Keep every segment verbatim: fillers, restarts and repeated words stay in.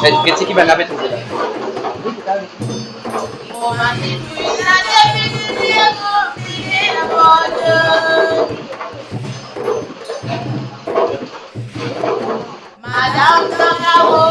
Get, get seki bann la pe trouve la. Madame Sakaro,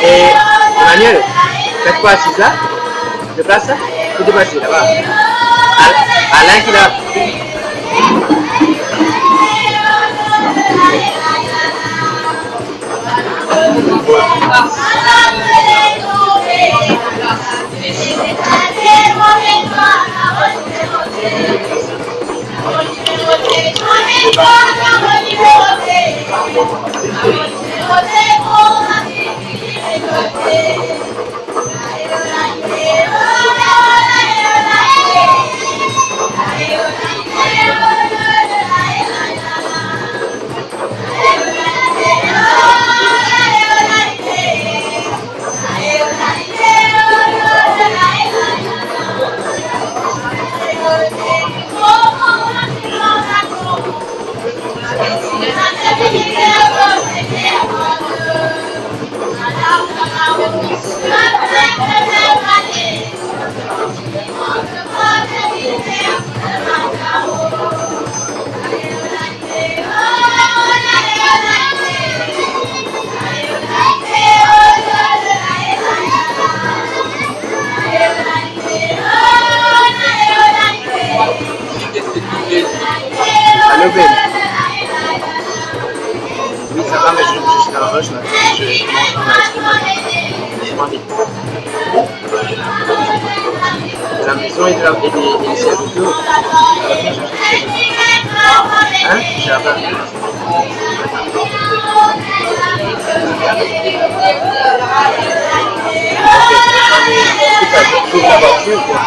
Eh, Emmanuel, t'as quoi, c'est ça? De place, là? Ou de place, là-bas. Al-, Alain qui l'a. Allô, babe. Oui, ça va, mais je, je suis dans le rush, là. Je commence mon live stream, là. Je m'en vais. La maison est là, et les, et les serviteurs. Hein? Jardin. Ok, j'arrive. Écoute, ça, j'ouvre la voiture, quoi.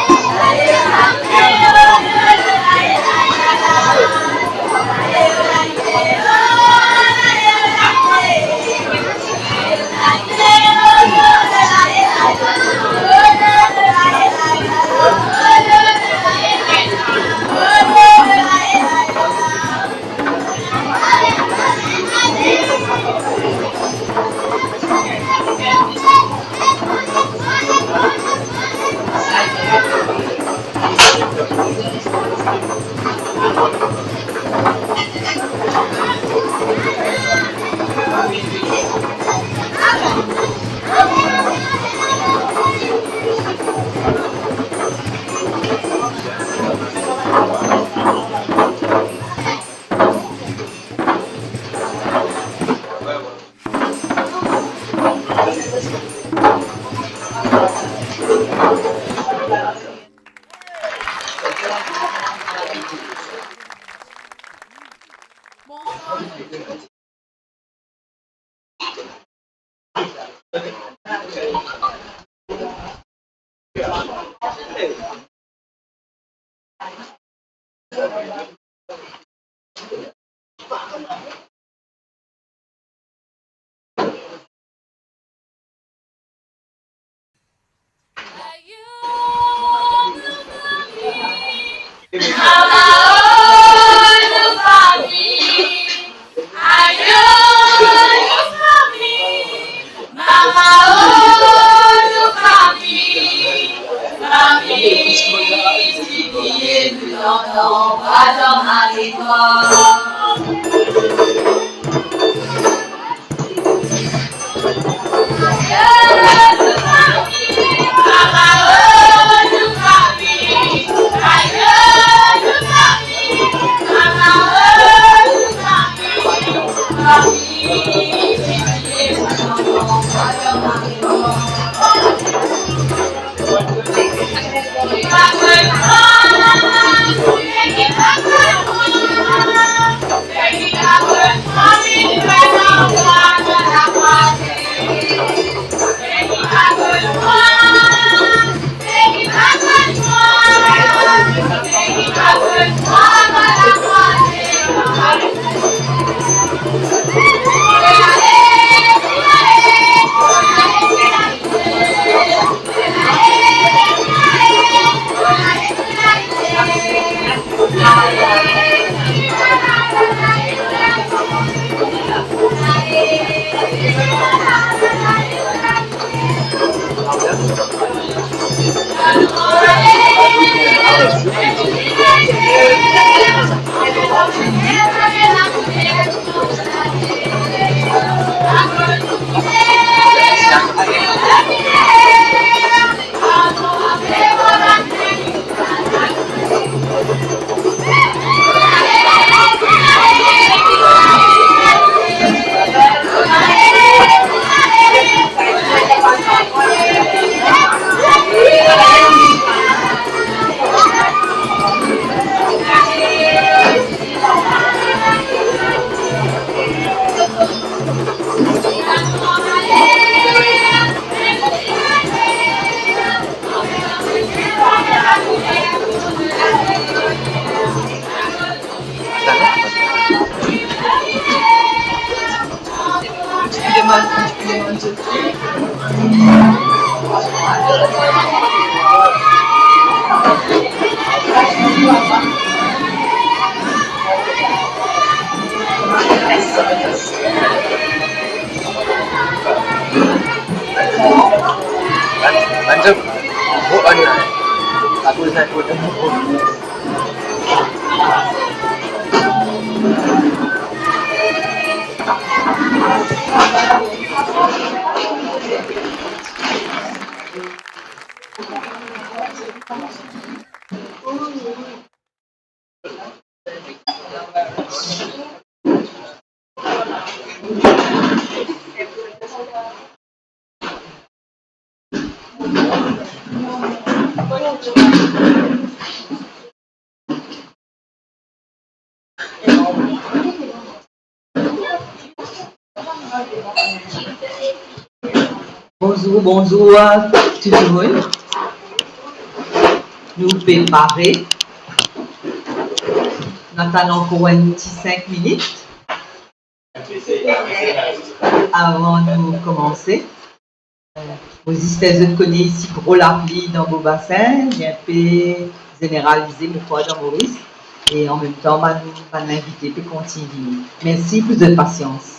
Bonzour, bonzour tou dimoun. Nou pe pare. Nou atann ankor enn ti sink minit avan nou koumanse. Mo zis fer zot kone isi gro lapli dan Beau Bassin, li inpe zeneralize, mo krwar, dan Moris. E anmemtan, bann, bann invite pe kontign vini. Mersi pou zot pasians.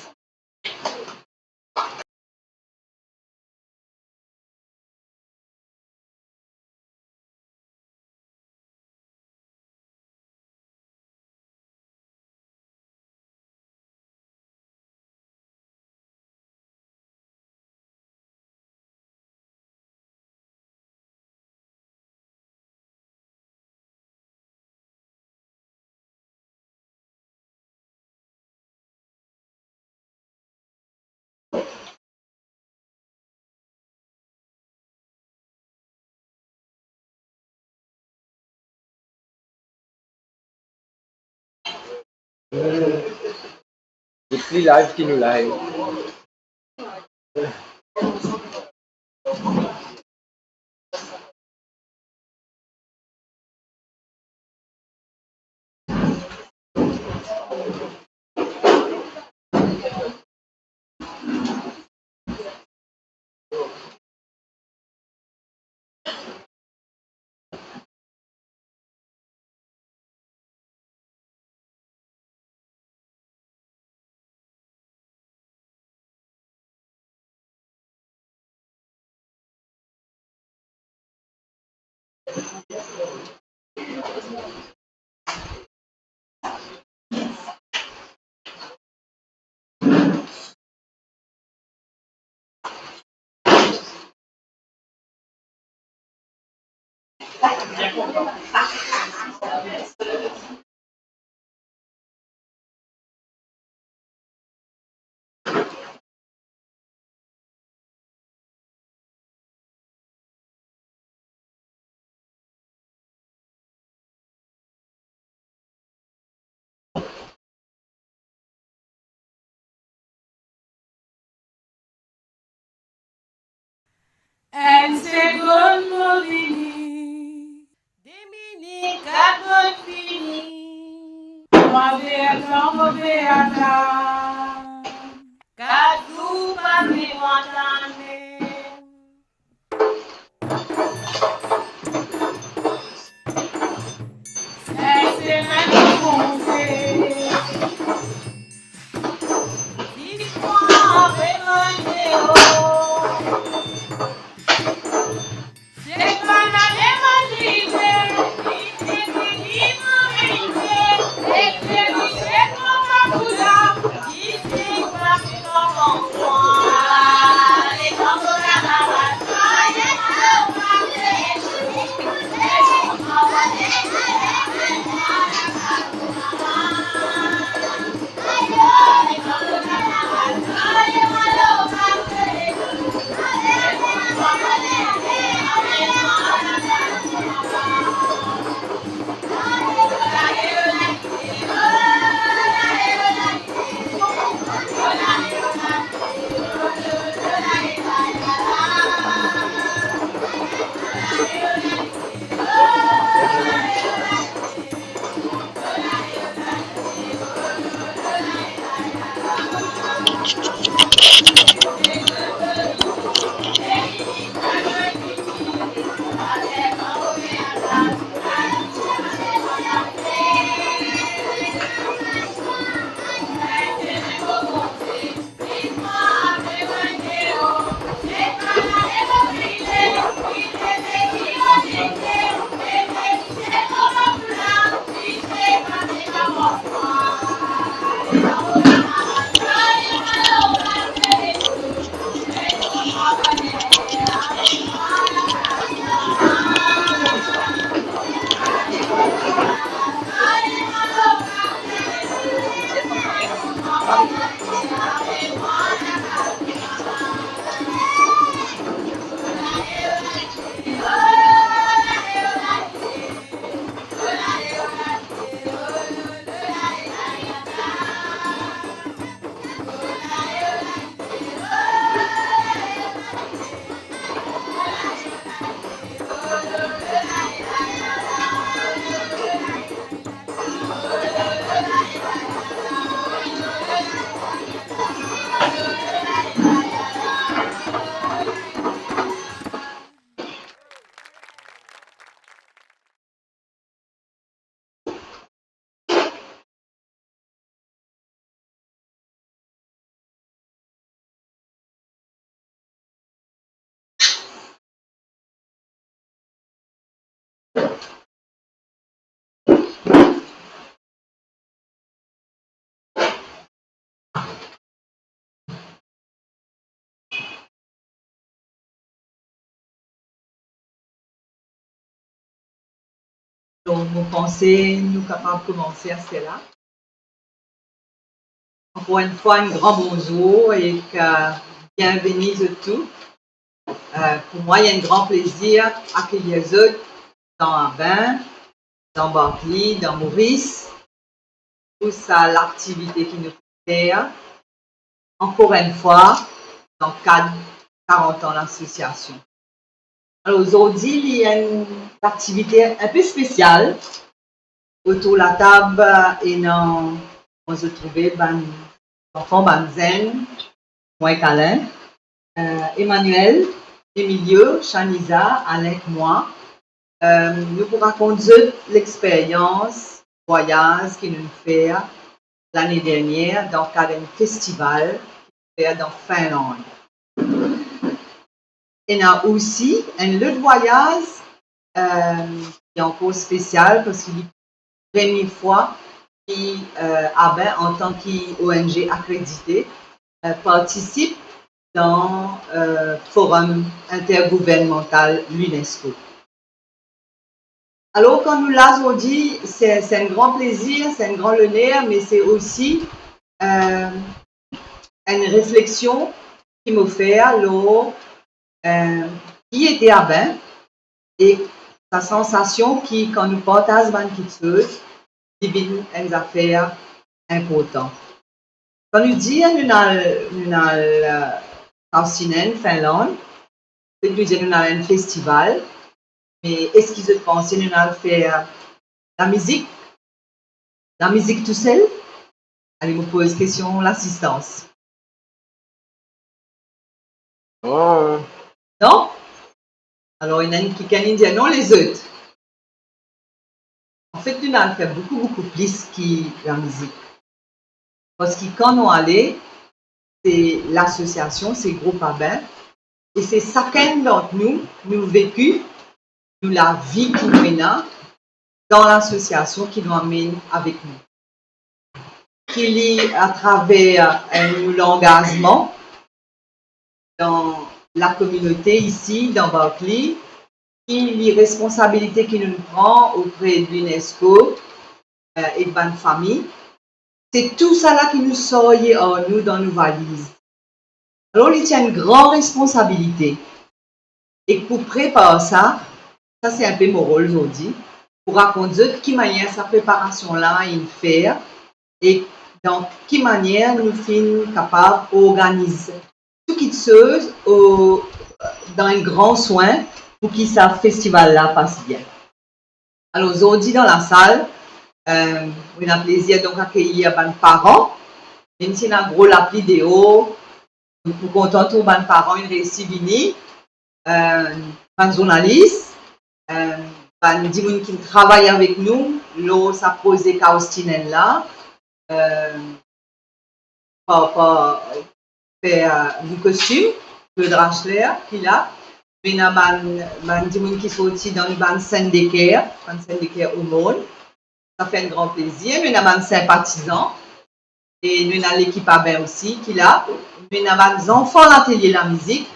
Zot pli live ki nou live. Enn segonn mo vini. De minit, kat mo fini. Mwa vertan mo pe atann. Kat zour pase mo atann mem. Enn semenn pou konze. Zis mwa avek enn deor. Bon, mo panse nou kapav koumanse aster la. Ankor enn fwa, enn gran bonzour ek, euh, bienveni zot tou. Euh, pou mwa, li enn gran plezir akeir zot dan Aben, dan Barkly, dan Moris, pou sa laktivite ki nou fer, ankor enn fwa, dan kad karant an lasosiasion. Alor, zordi, li enn aktivite enn pe spesial. Otour latab, ena, mo zot trouve bann zanfan, bann zenn, mwa ek Alain, euh, Emmanuel, Emilio, Shaniza, Alain ek mwa. Euh, nou pou rakont zot lexperyans vwayaz ki nou fer lane dernier dan kad enn festival ki nou fer dan Finland. Ena osi enn lot vwayaz, euh, ki ankor spesial parski li premie fwa ki, euh, Aben, antan ki O N G akredite, euh, partisip dan, euh, Forum Intergouvernmantal L'UNESCO. Alor, kan nou la zordi, se, se enn gran plezir, se enn gran loner, me se osi, euh, enn refleksion ki mo fer lor, euh, ki ete Aben, e sa sansasion ki, kan nou partaz bann kiksoz, li vinn enn zafer inportan. Kan nou dir nou al, nou al, euh, Kaustinen, Finland, nou dir nou al enn festival, me eski zot panse nou al fer lamizik? Lamizik tousel? Ale, mo poz kestion lasistans. Non. Non? Alor, ena enn kikenn inn dir non, lezot? Anfet, nou al fer boukou, boukou plis ki lamizik. Parski kan nou ale, se lasosiasion, se group Aben, e se sakenn dant nou, nou veki, nou lavi ki nou ena dan lasosiasion ki nou amenn avek nou. Ki li atraver, eh, nou langazman dan lakominote isi, dan Barkly, ki li responsabilite ki nou pran opre de l'UNESCO, eh, ek bann fami. Se tousala ki nou sarye ar nou dan nou valiz. Alor, li ti enn gran responsabilite. E pou prepar sa, sa se enn pe mo rol zordi, pou rakont zot ki manier sa preparasion la inn fer, e dan ki manier nou finn kapav organiz tou kiksoz o, dan enn gran swin pou ki sa festival la pas bien. Alor, zordi dan lasal, eh, nou ena plezir donk akeir bann paran, mem si ena gro lapli deor, nou kontan trouv bann paran inn reysi vini, eh, bann zournalis, eh, bann dimoun ki travay avek nou lor sa proze Kaustinen la, eh, par, par, eh, fer, eh, nou kostim, Claude Rachler, ki la. Nou ena bann, bann dimoun ki sorti dan bann Sent-Deker, bann Sent-Deker Omorn. Sa fer enn gran plezir. Nou ena bann sinpatizan. E nou ena lekip Aben osi ki la. Nou ena bann zanfan latelie lamizik,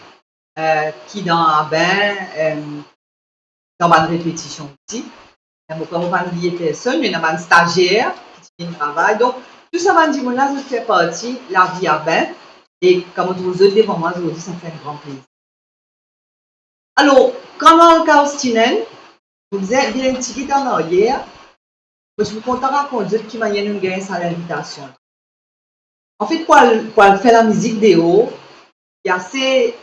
eh, ki dan Aben, eh, dan bann repetision osi. Mo krwar mo pa'nn bliye personn, ena bann stazier ki ti vinn travay. Donk, tou sa bann dimoun la, zot fer parti lavi Aben. E kan mo trouv zot devan mwa zordi, sa fer enn gran plezir. Alor, kan nou al Kaustinen, nou bizin vinn enn tigit an aryer, parski mo kontan rakont zot ki manier nou gagn sa linvitasion. Anfet, pou al, pou al fer lamizik deor, li ase,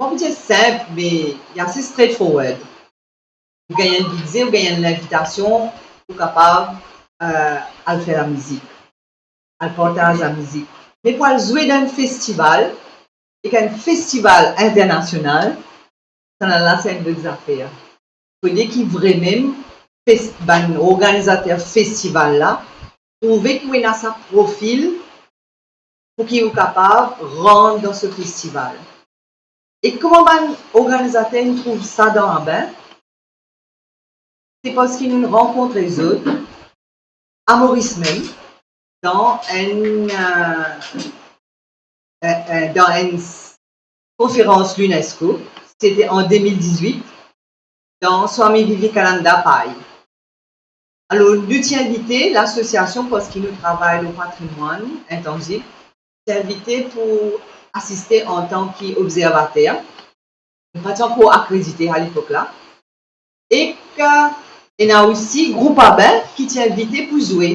mo pou dir sinp, me li ase straightforward. Ou gagn enn bidze, ou gagn enn linvitasion pou kapav, eh, al fer lamizik, al partaz lamizik. Me pou al zwe dan enn festival, ek enn festival internasional, sa la, la se enn lot zafer. Fode ki vremem fes-, bann organizater festival la trouve ki ou ena sa profil pou ki ou kapav rant dan so festival. E kouma bann organizater inn trouv sa dan Aben? Se parski nou rankontre zot a Moris mem, dan enn, eh, eh, eh, dan enn s-, konferans l'UNESCO, sete an de mil dizwit, dan Swami Vivekananda Park. Alor, nou ti invite lasosiasion, parski nou travay lor patrimwann intanzib, ti invite pou asiste antan ki obzervater. Nou pa ti ankor akredite alepok la. Ek, eh, ena osi group Abin ki ti invite pou zwe.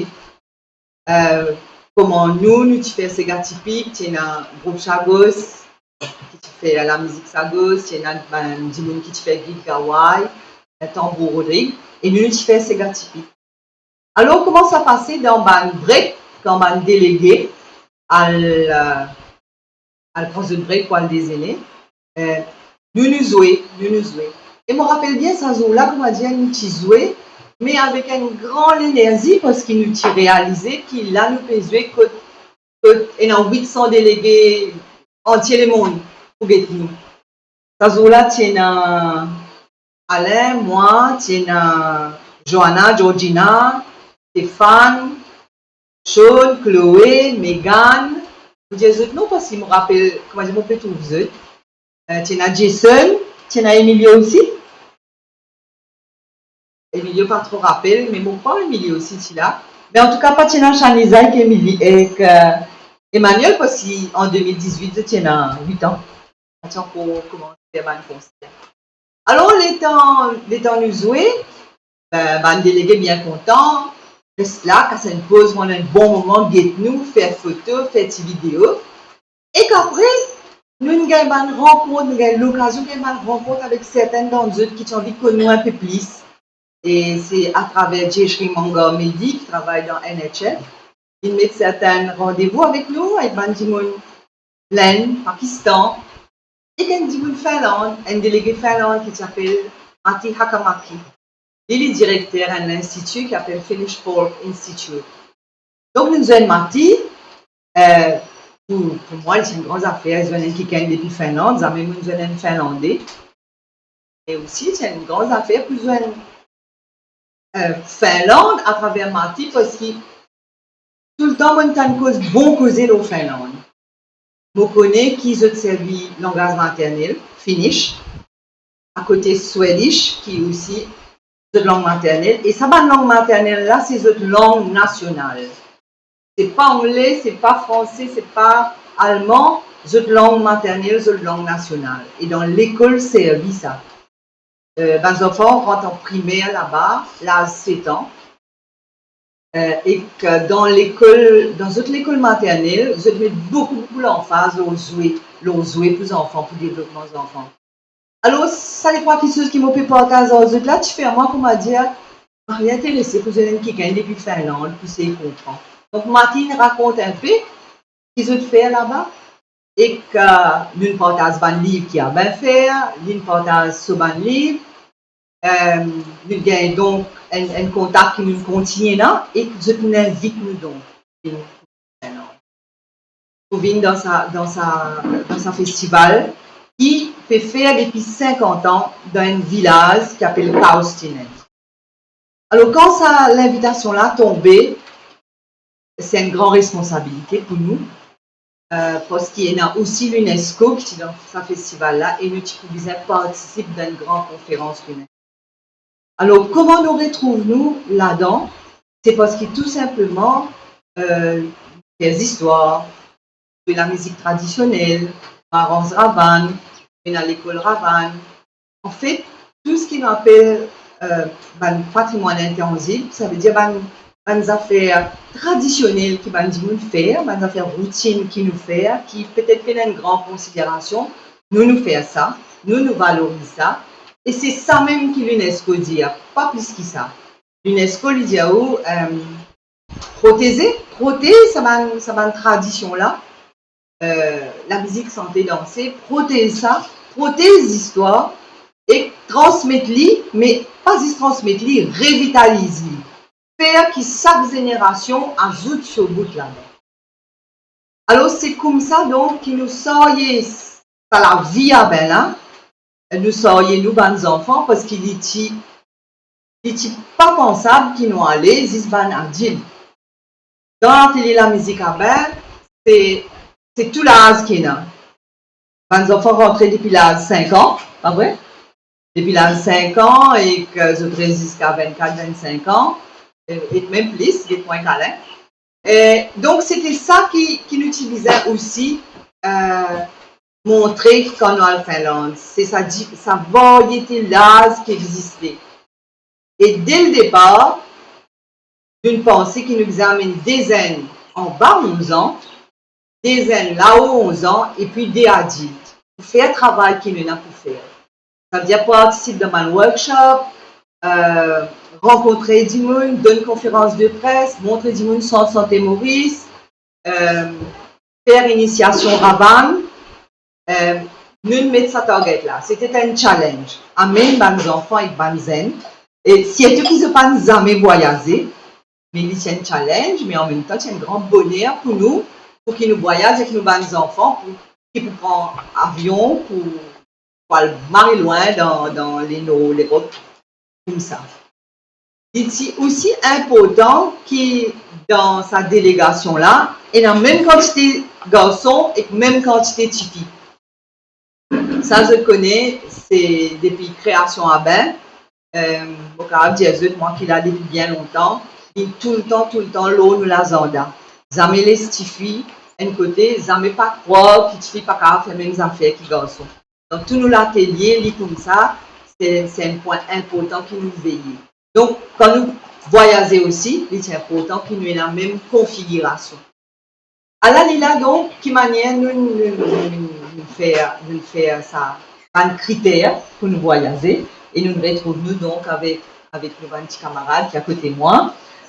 Eh, kouma nou, nou ti fer sega tipik, ti ena group Chagos ki ti fer lamizik Chagos, ti ena bann dimoun ki ti fer git gaway, eh, tanbour Rodrig, e nou, nou ti fer sega tipik. Alor, kouma sa pase dan bann break, kan bann delege al, eh, al pran zot break pou al dezene, eh, nou, nou zwe, nou, nou zwe. E mo rapel bien sa zour la, koumadir nou ti zwe, me avek enn gran lenerzi, parski nou ti realize ki la nou pe zwe kot, kot ena wit san delege antie lemond pou get nou. Sa zour la, ti ena Alain, mwa, ti ena Joana, Georgina, Stéphane, Sean, Chloé, Megan. Mo dir zot non, parski mo rapel, koumadir mo pe trouv zot. Eh, ti ena Jason, ti ena Emilio osi. Emilio pa tro rapel, me mo krwar Emilio osi ti la. Me antouka, pa ti ena Shaniza ek Emili-, ek, eh, Emmanuel, parski an de mil dizwit, zot ti ena wit an. Pa ti ankor koumans fer bann konser. Alor, letan, letan nou zwe, be, bann delege bien kontan, res la, kas enn poz, pran enn bon moman, get nou, fer foto, fer ti video. Ek apre, nou gagn bann rankont, nou gagn lokazion gagn bann rankont avek sertin dan zot ki ti anvi konn nou inpe plis. E se atraver Jayashree Mangarmedi ki travay dan N H F. Li met sertin randevou avek nou, avek bann dimoun Lenn, Pakistan, ek enn dimoun Finland, enn delege Finland ki ti apel Matti Hakamaki. Li, li direkter enn linstiti ki apel Finnish Folk Institute. Donk, nou zwenn Matti, eh, pou, pou mwa, li ti enn gran zafer, zwenn enn kikenn depi Finland, zame mo'nn zwenn enn Finlande. E osi, ti enn gran zafer pou zwenn, eh, Finland atraver Matti, parski toultan mo'nn tann koz, bon koze lor Finland. Mo kone ki zot servi langaz maternel, Finnish, akote Swedish, ki osi zot lang maternel, e sa bann lang maternel la, se zot lang nasional. Se pa angle, se pa franse, se pa alman, zot lang maternel, zot lang nasional. E dan lekol servi sa. Eh, bann zanfan rant an primer laba, laz set an. Eh, ek dan lekol, dan zot lekol maternel, zot met boukou, boukou lanfaz lor zwe, lor zwe pou zanfan, pou devlopman zanfan. Alor, sa detrwa kiksoz ki mo pe partaz ar zot la, ti fer mwa, koumadir, mari interese pou zwenn enn kikenn depi Finland, pou sey konpran. Donk, Matti rakont inpe ki zot fer laba, ek, eh, nou partaz bann liv ki Abin fer, nou partaz so bann liv, eh, nou gagn donk enn, enn kontak ki nou kontigne ena, ek zot inn invit nou donk vinn pou vinn dan sa, dan sa, dan sa festival ki pe fer depi sinkant an dan enn vilaz ki apel Kaustinen. Alor, kan sa linvitasion la tonbe, se enn gran responsabilite pou nou, eh, parski ena osi l'UNESCO ki ti dan sa festival la e nou ti pou bizin partisip dan enn gran konferans l'UNESCO. Alor, kouma nou retrouv nou ladan? Se parski tou sinpleman, eh, fer zistwar, zwe lamizik tradisionel, aranz ravann, ena lekol ravann. Anfet, tou seki nou apel, eh, bann patrimwann intanzib, savedir bann, bann zafer tradisionel ki bann dimoun fer, bann zafer routinn ki nou fer, ki petet pena enn gran konsiderasion, nou, nou fer sa, nou, nou valoriz sa, e se samem ki l'UNESCO dir, pa plis ki sa. L'UNESCO, li dir ou, eh, proteze, protez sa bann, sa bann tradision la, eh, lamizik, sante, danse, protez sa, protez zistwar e transmet li, me pa zis transmet li, revitaliz li. Fer ki sak zenerasion azout so bout ladan. Alor, se koumsa, donk, ki nou sarye sa lavi Abin la, nou sarye nou bann zanfan, parski li ti, li ti pa pansab ki nou ale zis bann adilt. Dan latelie lamizik Abin, se, se tou laz ki ena. Bann zanfan rantre depi laz sink an, pa vre? Depi laz sink an ek zot res ziska vennkat, vennsink an. e, e mem plis, get mwa enn kalin. E, donk, se te sa ki, ki nou ti bizin osi, e, montre kan nou al Finland. Se sa di-, sa varyete laz ki existe. E de ledepar, nou panse ki nou bizin amenn de zenn anba onz an, de zenn lao onz an, epi de adilt, pou fer travay ki nou ena pou fer. Savedir partisip dan bann workshop, e, rankontre dimoun, donn konferans de pres, montre dimoun Sant Sante Moris, e, fer inisiasion Ravan, e, nou met sa target la. Se te enn challenge. Amenn bann zanfan ek bann zenn, e sirtou ki zot pa'nn zame vwayaze, me li ti enn challenge, me anmemtan ti enn gran boner pou nou, pou ki nou vwayaz ek nou bann zanfan, pou, ki pou pran avion, pou, pou al mari lwin dan, dan lenor Lerop, koumsa. Li ti osi inportan ki dan sa delegasion la, ena mem kantite garson ek mem kantite tifi. Sa zot kone, se depi kreasion Abin, e, mo kapav dir zot, mwa ki la depi bien lontan, li toultan, toultan lor nou lazanda. Zame les tifi enn kote, zame pa krwar ki tifi pa kapav fer mem zafer ki garson. Dan tou nou latelie, li koumsa, se, se enn pwin inportan ki nou veye. Donk, kan nou vwayaze osi, li ti inportan ki nou ena mem konfigirasion. Ala li la, donk, ki manier nou, nou, nou, nou, nou fer, nou fer sa, bann kriter pou nou vwayaze, e nou retrouv nou, donk, avek, avek nou bann ti kamarad ki akote mwa.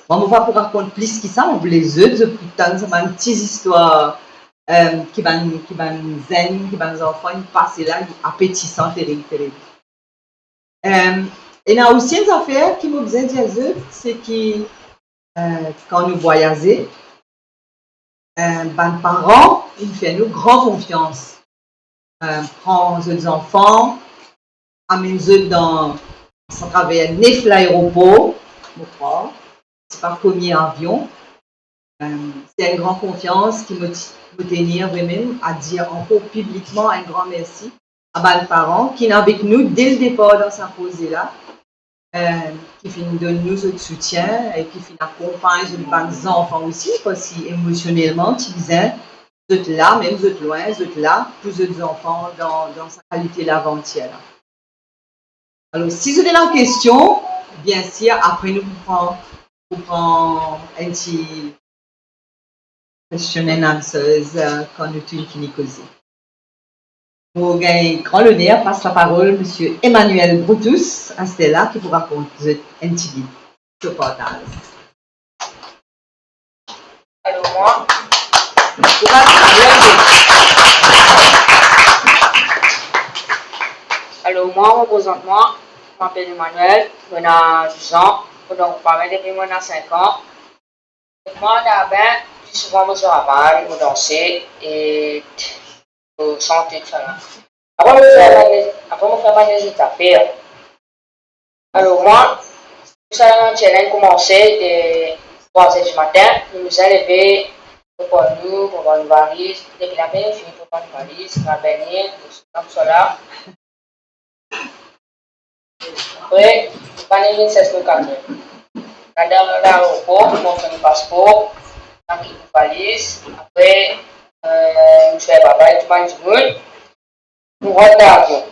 Mwa, mo pa pou rakont plis ki sa, mo pou les zot, zot pou tann sa bann ti zistwar, e, ki bann, ki bann zenn, ki bann zanfan inn pase la, li apetisan, terib, terib. E, ena osi enn zafer ki mo bizin dir zot, se ki, e, kan nou vwayaze, e, bann paran, inn fer nou gran konfians. E, pran zot zanfan, amenn zot dan, atraver nef laeropor, mo krwar, ti pa premie avion. E, se enn gran konfians ki mo ti, mo tenir vremem a dir ankor piblikman enn gran mersi a bann paran ki inn avek nou de ledepar dan sa proze la, e, ki finn donn nou zot soutien e ki finn akonpagn zot bann zanfan osi, parski emosionelman, ti bizin zot la, mem zot lwin, zot la pou zot zanfan dan, dan sa kalite lavantir la. Alor, si zot ena kestion, biensir, apre nou pou pran, pou pran enn ti question and answers, e, kan nou tou fini koze. Mo gagn gran loner pas laparol Misie Emmanuel Broutus, aster la, ki pou rakont zot enn tigit so partaz. Alor mwa, alor mwa, mo prezant mwa, mo apel Emmanuel, mo ena douz an, mo dan group Abin depi mo ena sink an. Mwa, dan Abin, pli souvan mo zwe Abin, mo danse, e mo sante, tousala. Apre mo fer bann, apre mo fer bann lezot zafer. Alor mwa, tou sa, ti ena koumanse de trwa zer dimatin, nou bizin leve, prepar nou, prepar nou valiz, depi lapeni fini prepar nou valiz, nou al begne, nou sot la, nou sot la. Apre, nou pa'nn vinn sers nou kamio. Adan laeropor, nou montre nou paspor, nou kit nou valiz. Apre, e, nou fer babay tou bann dimoun. Nou rant dan avion.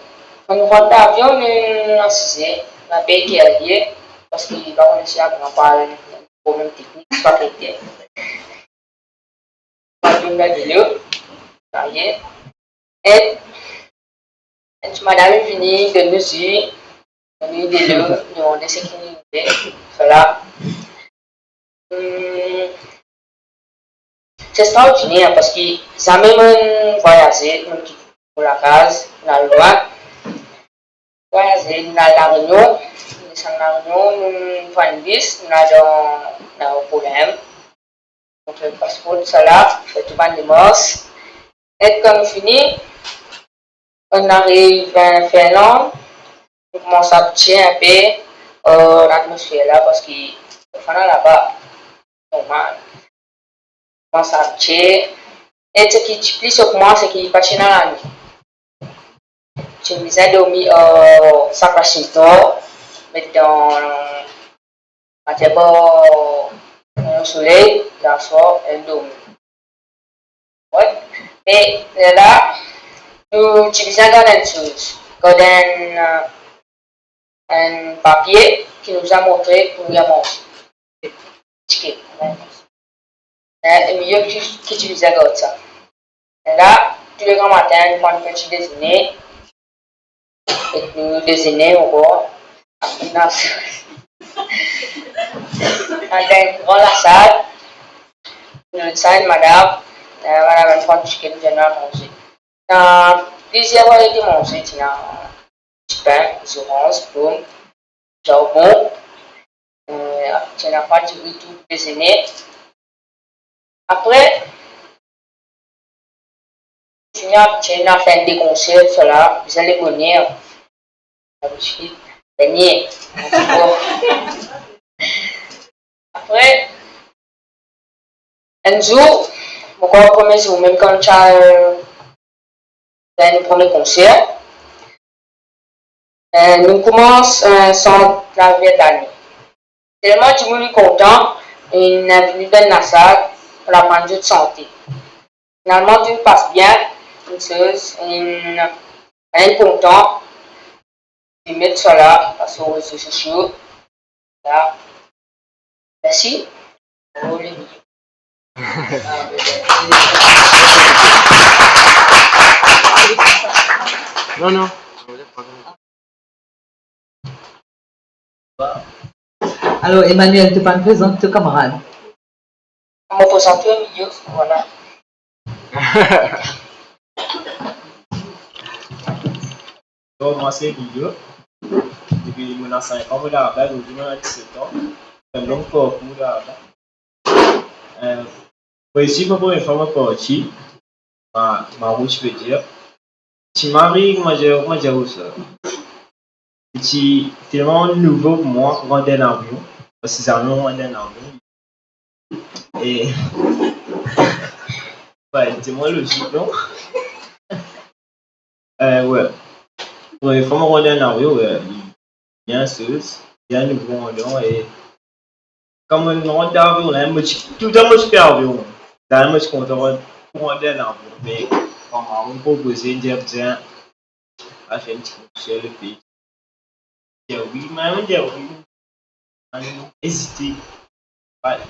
Kan nou rant dan avion, nou asize, nou inpe kerye, parski pa kone si avion pral problem teknik, pa kone. Avion dan delo, sa ye. E enn ti madam vini donn nou zi, donn nou delo, nou demande seki nou vle, tousala. Hmm, se extraordiner, parski zame mo'nn vwayaze, mo'nn kit mo lakaz, mo'nn al lwin. Vwayaze, nou al La Rényon, nou desann La Rényon, nou pran enn bis, nou al dan, dan aeropor la mem. Montre paspor, tousala, fer tou bann demars. E kan nou fini, kan nou ariv, e, Finland, nou koumans abitie inpe, e, latmosfer la, parski nou finn laba, normal. Koumans abitie. E seki ti pli sok mwa, seki pa ti ena lane. Ti bizin dormi, e, sak Washington, met dan Atir par soley, aswar, enn dormi. Wi. E lerla, nou ti bizin gard enn soz, gard enn, enn papie ki nou bizin montre pou nou manze. Tike. E, e milie ki, ki ti bizin gard sa. Lerla, tou le gran matin, nou pran nou peti dezene, e nou dezene ankor. Apre, nou al, nou al dan enn gran lasal, nou al sa enn madam, e, madam inn pran tike, nou al manze. Ena plizier variete manze, ti ena dipin, zoranz, pom, zarbon, e, ti ena pa diri tou pou dezene. Apre, fini, ti ena fer de konser, tousala, bizin lemonn. Labitid, dernie. Apre, enn zour, mo krwar premie zour, mem kan ti al, ti al premie konser, e, nou koumans, e, sant Larivier Dani. Telman dimoun inn kontan, inn vini dan lasal pou aprann zot sante. Finalman, tou pas bien, enn soz, inn, inn kontan, li met sa la, pas lor rezo sosio, la. Mersi. Non, non. Alor, Emmanuel, to pa'nn prezant to kamarad? Mo prezant twa, Emilio, vwala. Bon, mwa se Emilio. Depi mo ena sink an, mo Larivier, zordi mo ena diset an. Enn long parkour Larivier. Eh, mo isi, mo premie fwa mo parti, ma, ma rout, je veux dire. Ti mari, kouma dir, kouma dir ou sa? Ti telman nouvo pou mwa, rant dan lavion, parski zame mo rant dan lavion. E, wi, li telman lozik, non? Eh, wi. Premie fwa mo rant dan lavion, wi, bien soz, bien nouvo ladan, e kan mo rant dan lavion la, mo ti, touletan mo ti pe lavion, zame mo ti kontan rant, pou rant dan lavion, me kan mo propoze, dir, dir, al fer enn ti kour sir lepei. Dir wi, mem dir wi. Mo ezite.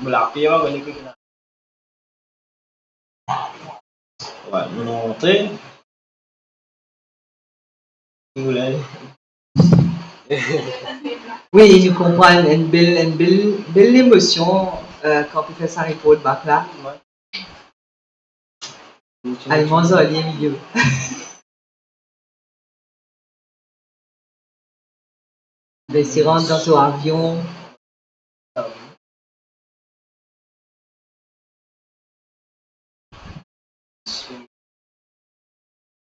Mo laper, mo pa kone ki ena. Wi, mo rantre. Wi, nou konpran, enn bel, enn bel, bel emosion, eh, kan ou pe fer sa report back la. Wi. Al manz ar li, Emilio. Be, si rant dan to avion.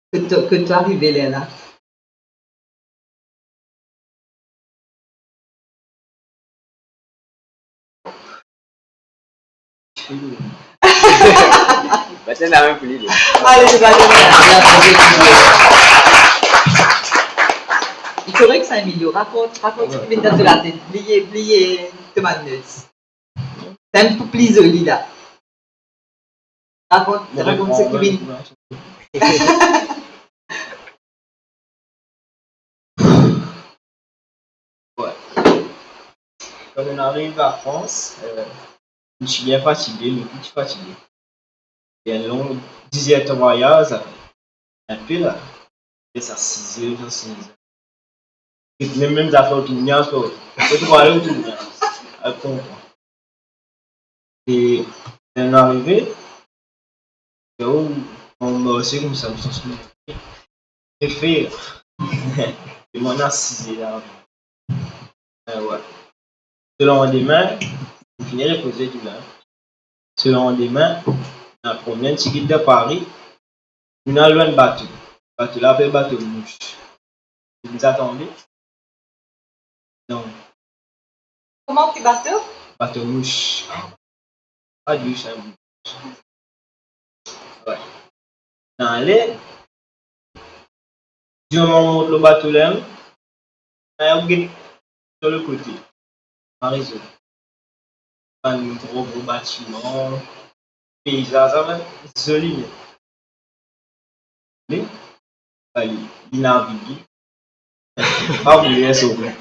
Kot to, kot to arive lerla? Ba, sa ena mem pou li, li. Ale, se pa li. Li korek sa, Emilio. Rakont, rakont seki vinn dan to latet. Bliye, bliye to bann notes. Sa enn pou pli zoli la. Rakont, rakont seki vinn. Wi. Kan nou ariv Lafrans, eh, nou ti bien fatige, nou tou ti fatige. E enn long diz er tan vwayaz, enn pe la. E sa siz er, sa siz er. E mem, mem zafer, ou tourn ankor. Ou tourn ale, ou tourn ale. Al konpran. E ler nou arive, yo, mo marse koumsa, mo santi mo pe fer. E mo ena siz er la. Eh, wi. So landime, mo fini repoze tou la. So landime, nou al promenn tigit dan Pari. Nou al lor enn bato. Bato la apel bato Mouch. Ou deza tande? Non. Kouma ki bato? Bato Mouch. Pa dous, hein, Mouch. Wi. Nou ale. Dir mo mont lor bato la, me ou get lor lot kote. Marizo. bann gro, gro batiman, peizaz, sa, zoli net. Li, li, li navige. Pa oubliye sa, wi.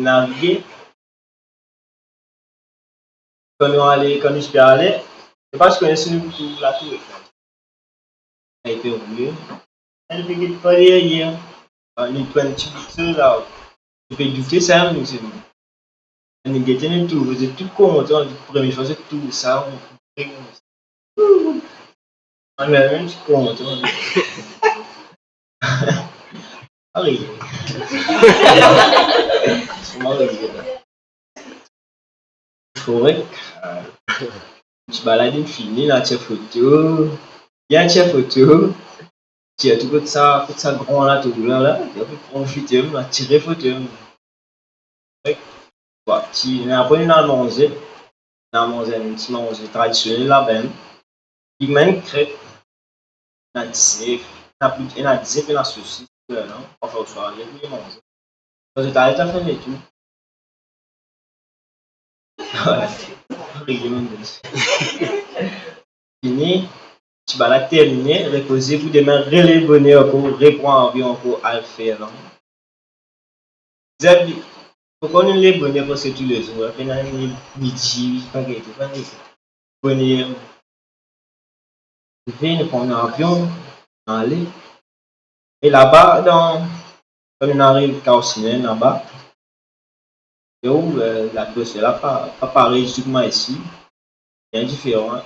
Navige. Kan nou ale, kan nou ti pe ale, nou pa ti kone si nou pou trouv latour Eiffel. Li pe roule. Li pe get par deryer. Ah, li pran enn ti bout la. Li pe doute sa, nou, se bon. Li gete nou tou, nou tou kontan, premie fwa nou trouv sa, nou pe kontan. Mwa mem ti kontan. Ariye. Kouma ariye la? Korek. Ti balad inn fini, nou al tir foto. Bien tir foto. Tir tou kot sa, kot sa gran la, tou gran la. Epi profite, nou al tire foto. Bon, ti, apre nou al manze. Nou al manze enn ti manze tradisionel laba. Li mem krep, ena dizef, ena pli, ena dizef, ena sosis, non? Anfin, oswa, li manze. Kan zot al, zot al fer letou. Fini, ti balad termine, repoze pou demin relev boner ankor, repran avion ankor, al fer lanmor. Zot, pou konn relev boner preske toulezour, pena enn midi, pa gete, pa gete. Boner, nou pran avion, nou ale. E laba, dan, kan nou ariv Kaohsiung laba, yo, eh, latmosfer la pa, pa parey ditou kouma isi, bien diferan.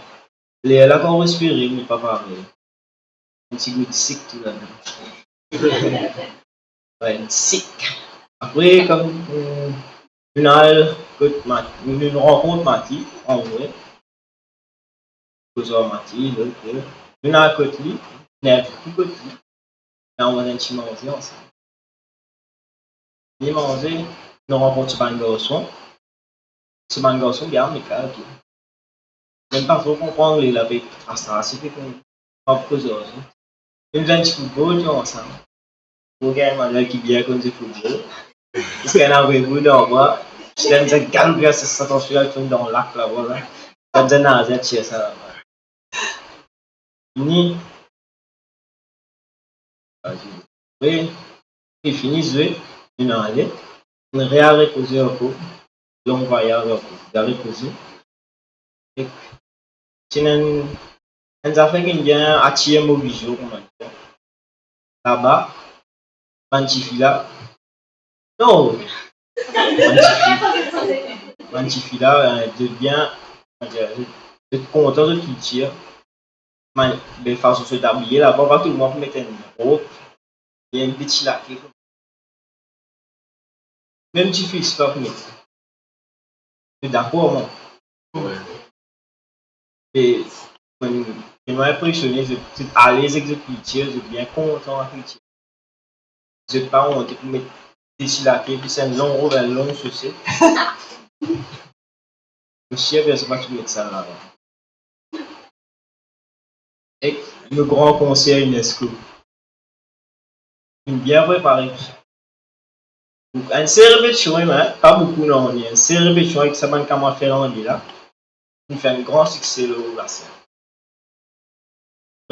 Ler la kan ou respire, li pa parey. Enn ti gou sik tou ladan. Wi, sik. Apre, kan, eh, nou al kot Mat-, nou, nou rankont Mati, anvre. Koz ar Mati, lot, eh. Nou al kot li, nou al kot li. Nou al manz enn ti manze ansam. Li manze, nou rankont so bann garson. So bann garson bien amikal tou. Mem pa tro konpran angle la, pe tras tras, pe konn pa koz ar zot. Nou zwe enn ti foutbol tou ansam. Mo gagn, manzè ki bien konn zwe foutbol. Ziska ena vre boul dan bra. Ti dan sa gal gras sa, sa, sa, sa, dan lak laba la. Sa bizin naze, tir sa laba. Fini. Apre, fini zwe, nou ale, nou re al repoze ankor, long vwayaz ankor, nou al repoze. Ek ti ena enn, enn zafer ki bien atir mo vizion, kouma dir. Laba, bann tifi la, non, bann tifi, bann tifi la, eh, zot bien, kouma dir, zot, zot kontan zot kiltir. Bann, be fason zot abiye laba, pa tou dimoun pou met enn rob, bien enn ti lake. Mem tifi, si pa pou met. Zot dakor, mwa. Wi. E, mwa, mwa inpresione, zot, zot alez ek zot kiltir, zot bien kontan ar kiltir. Zot pa onte pou met ti lake, plis enn long rob, enn long soset. Mo sir personn pa ti met sa laba. Ek nou gran konser UNESCO. Finn bien prepare. Enn seri repetision, me pa boukou non, enn seri repetision ek sa bann kamarad Ferlande la. Finn fer enn gran sikse lor lasen.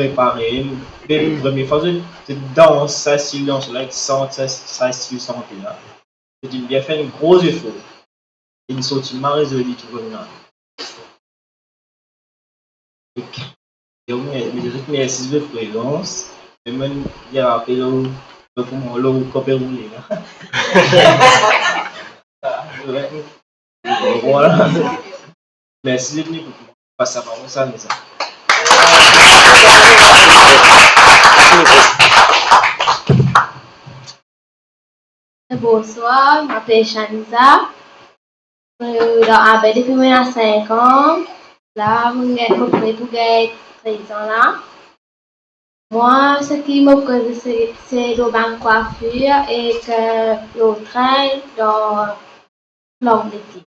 Prepare, me premie fwa zot, zot dans sa stil dans la, ek sant sa, sa stil sante la. Zot inn bien fer enn gro zefor. Inn sorti mari zoli tou koumsa. Ek, e mo, mo dir zot mersi zot prezans. E mo dir apel lor, lor kouma, lor kope roule la. Vwala. Mersi zot inn ekout mwa. Pas sa parol sa, mezanmi. Bonswar, mo apel Shaniza. Euh, dan Abel depi mo ena sink an. La, mo gagn, mo pre pou gagn trez an la. Mwa, seki mo koze se, se lor bann kwafir ek, euh, lor trin dan Langleter.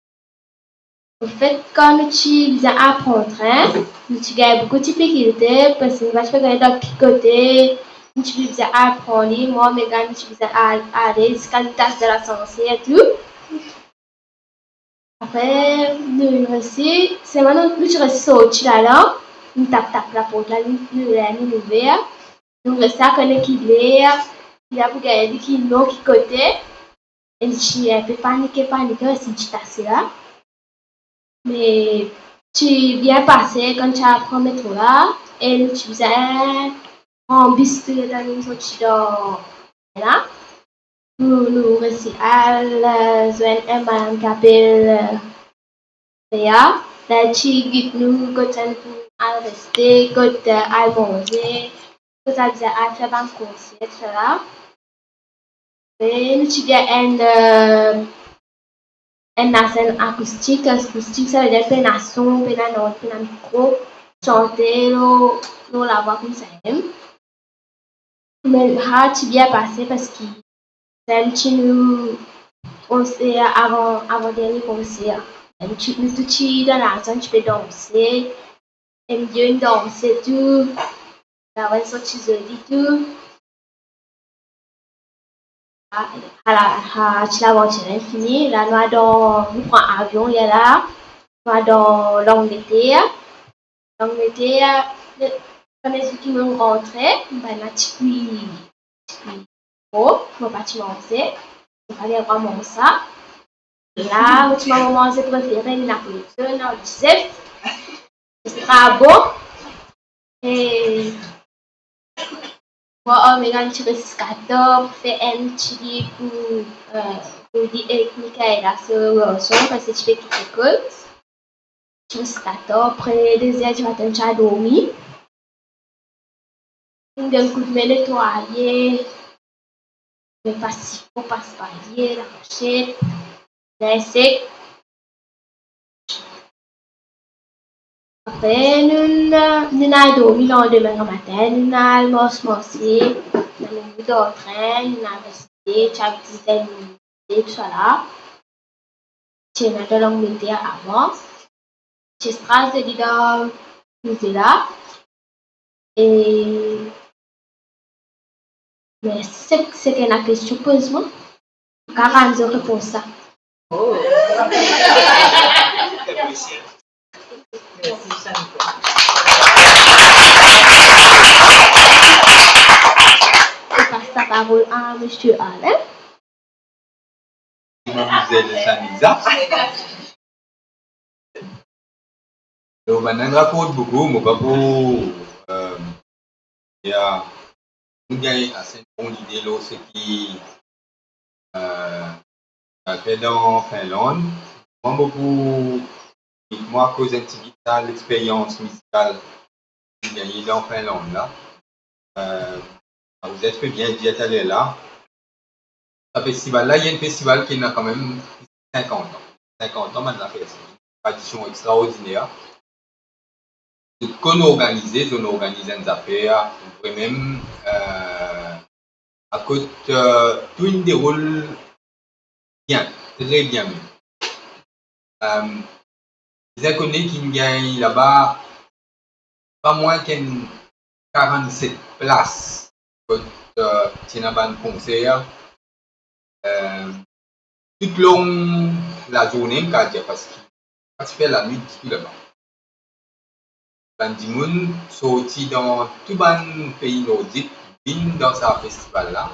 Anfet, kan nou ti bizin aprann trin, nou ti gagn boukou difikilte, parski nou pa ti pe kone dan ki kote nou ti bizin aprann li. Mwa, Megan, nou ti bizin al, ale ziska nou ti ariv dan lasanser tou. Apre, nou, nou resi, selman nou, nou ti resi sorti lala, nou tap tap laport la, nou, nou, nou ouver. Nou resi la kone ki ler, ki ler pou gagn li, ki non, ki kote. E nou ti inpe panike, panike, resi ti tase la. Me ti bien pase, kan ti al pran metro la, e nou ti bizin pran bis tou letan nou sorti dan la. Nou, nou resi al, eh, zwenn enn madam ki apel, eh, Freya. La, li ti gid nou kot sa nou pou al reste, kot, eh, al manze, kot sa bizin al fer bann konser, tousala. E nou ti gagn enn, eh, enn lasenn akoustik. Akoustik, savedir pena son, pena nord, pena mikro, sante lor, lor lavwa koumsa mem. Me sa ti bien pase parski sa ti nou konser avan, avan dernie konser. Nou ti, nou tou ti dan lazwa, nou ti pe danse. Em, nou danse tou. Lawa ti zoli tou. Ala, ala, ti lavantir la fini. La, nou al dan, nou pran avion, ya la. Nou al dan Langleter. Langleter, le, premie zour ki mo'nn rantre, bann la ti kwi, ti kwi tro, mo pa ti manze, mo pa gagn drwa manz sa. La, mo ti manz mo manze prefere, ena poulson, ena disef. Ti tra bon. E mwa, oh, Megan ti res kator, fer enn ti li pou, eh, pou li ek Michaela, so, eh, so, parski ti pe kit lekol. Ti res kator, pre de zer dimatin, ti al dormi. Inn gagn koudme netwaye, me pa sifon, pa spaye, lafourset, lin sek. Apre, nou, nou al dormi, landime gramatin, nou al mars marse, nou al dan trin, nou al reste, ti al vizit enn mize, tousala. Ti ena dan Langleter avan. Ti ena zoli dan mize la. E, me seki, seki ena kestion, poz mwa. Kapav rann zot repons sa. Oh. Mo pas laparol a misie Alain. Mamzel Saniza. Donk, bann-la rakont boukou, mo pa pou, eh, ya, nou gagn ase bon lide lor seki, eh, nou al fer dan Finland. Mwa, mo pou, mwa koz enn tigit sa lexperyans mizikal ki gagne dan Finland la. Eh, vous êtes bien dire taler la. Sa festival la, li enn festival ki ena kanmem sinkant an. Sinkant an, bann la fer sa. Tradision extraordiner. Zot konn organize, zot organiz enn zafer, vremem, eh, akoz, eh, tou inn deroul bien, tre bien mem. Eh, Zenn kone ki gagn laba, pa mwin ki enn karannset plas kot, eh, ti ena bann konser, eh, toutlong lazourne, mo kapav dir, parski pa ti fer lanwit ditou laba. Bann dimoun sorti dan tou bann pei nordik vinn dan sa festival la.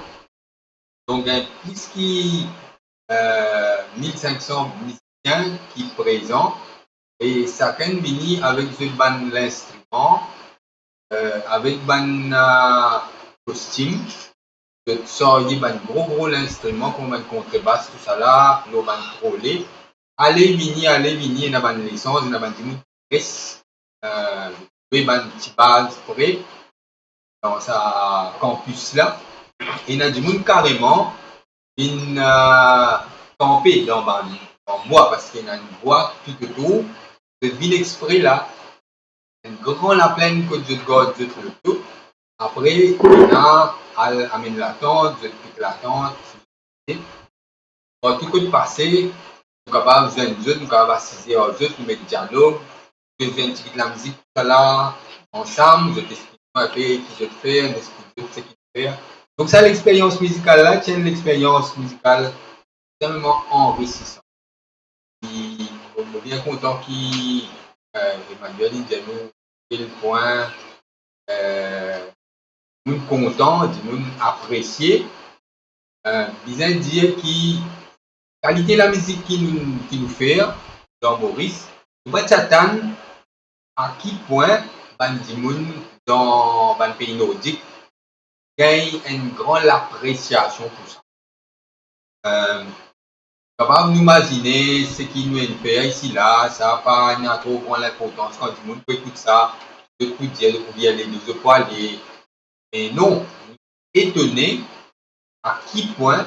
Donk, gagn plis ki, eh, mil sink san mizisien ki prezan, e sakenn vini avek zot bann linstriman, eh, avek bann, eh, kostim, zot sarye bann gro gro linstriman kouma bann kontrebas, tousala, lor bann trole. Ale vini, ale vini, ena bann lesanz, ena bann dimoun ki res, eh, zwe bann ti baz pre dan sa kanpis la. Ena dimoun kareman vinn, eh, kanpe dan bann, dan bwa, parski ena enn bwa toutotour. Zot vinn expre la, enn gran laplenn kot zot gard zot loto. Apre, ena al amenn latant, zot pik latant. Partou kot pase, nou kapav zwenn zot, nou kapav asize ar zot, nou met dialog, nou zwenn tigit lamizik, tousala, ansam, zot explik nou inpe ki zot fer, nou explik zot seki nou fer. Donk sa lexperyans mizikal la, ti enn lexperyans mizikal extrememan anrisisan. Ki mo bien kontan ki, eh, Emmanuel inn dir nou kel pwin, eh, nou kontan, dimoun apresie. Eh, bizin dir ki kalite lamizik ki nou, ki nou fer dan Moris, nou pa ti atann a ki pwin bann dimoun dan bann pei nordik gagn enn gran lapresiasion pou sa. Eh, kapav nou mazine seki nou inn fer isi la, sa pa ena tro gran linportans, kan dimoun pou ekout sa, zot pou dir, zot pou vire ledo, zot pou ale. Me non, etone a ki pwin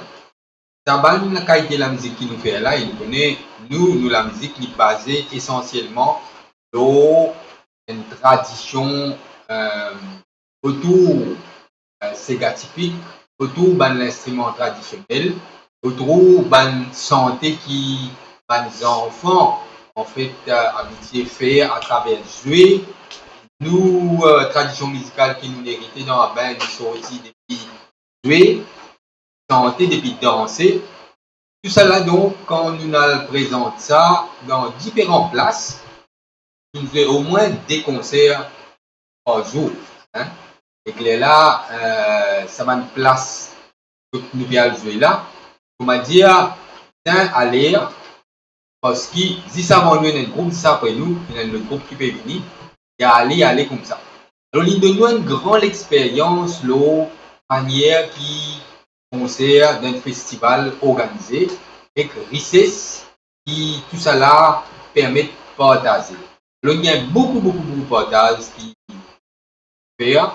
sa bann kalite lamizik ki nou fer la, e nou kone, nou, nou lamizik, li baze esansielman lor enn tradision, eh, otour, eh, sega tipik, otour bann linstriman tradisionel, otour bann sante ki bann zanfan, anfet, eh, abitie fer atraver zwe. Nou, eh, tradision mizikal ki nou erite dan labann, sorti depi zwe, sante, depi danse. Tousala, donk, kan nou al prezant sa dan diferan plas, nou zwe omwin de konser par zour, hein. Ek lerla, eh, sa bann plas kot nou pe al zwe la, koumadir, bizin ale, parski zis avan nou ena enn group, zis apre nou ena enn lot group ki pe vini, e ale, ale koumsa. Alor, li donn nou enn gran lexperyans lor manier ki konser, dan enn festival organize, ek rises ki tousala permet partaze. Alor, gagn boukou, boukou, boukou partaz ki fer,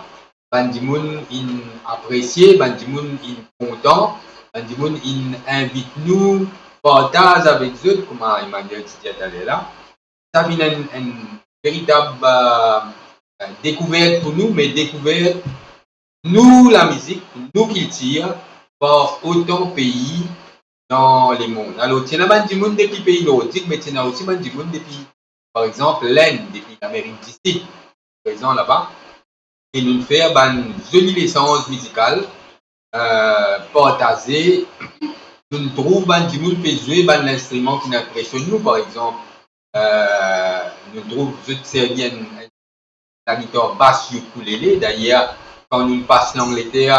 bann dimoun inn apresie, bann dimoun inn kontan, bann dimoun inn invit nou partaz avek zot, kouma Emmanuel ti dir taler la. Sa vinn enn, enn veritab, eh, dekouvert pou nou, me dekouvert nou lamizik, nou kiltir, par otan pei dan lemond. Alor, ti ena bann dimoun depi pei nordik, me ti ena osi bann dimoun depi, par exanp, Lenn, depi Lamerik di Sid, prezan laba, e nou fer bann zoli lesanz mizikal, eh, partaze. Nou trouv bann dimoun pe zwe bann linstriman ki inpresionn nou, par exanp, eh, nou trouv zot servi enn, enn lagitar bas ukulele. Dayer, kan nou pas Langleter,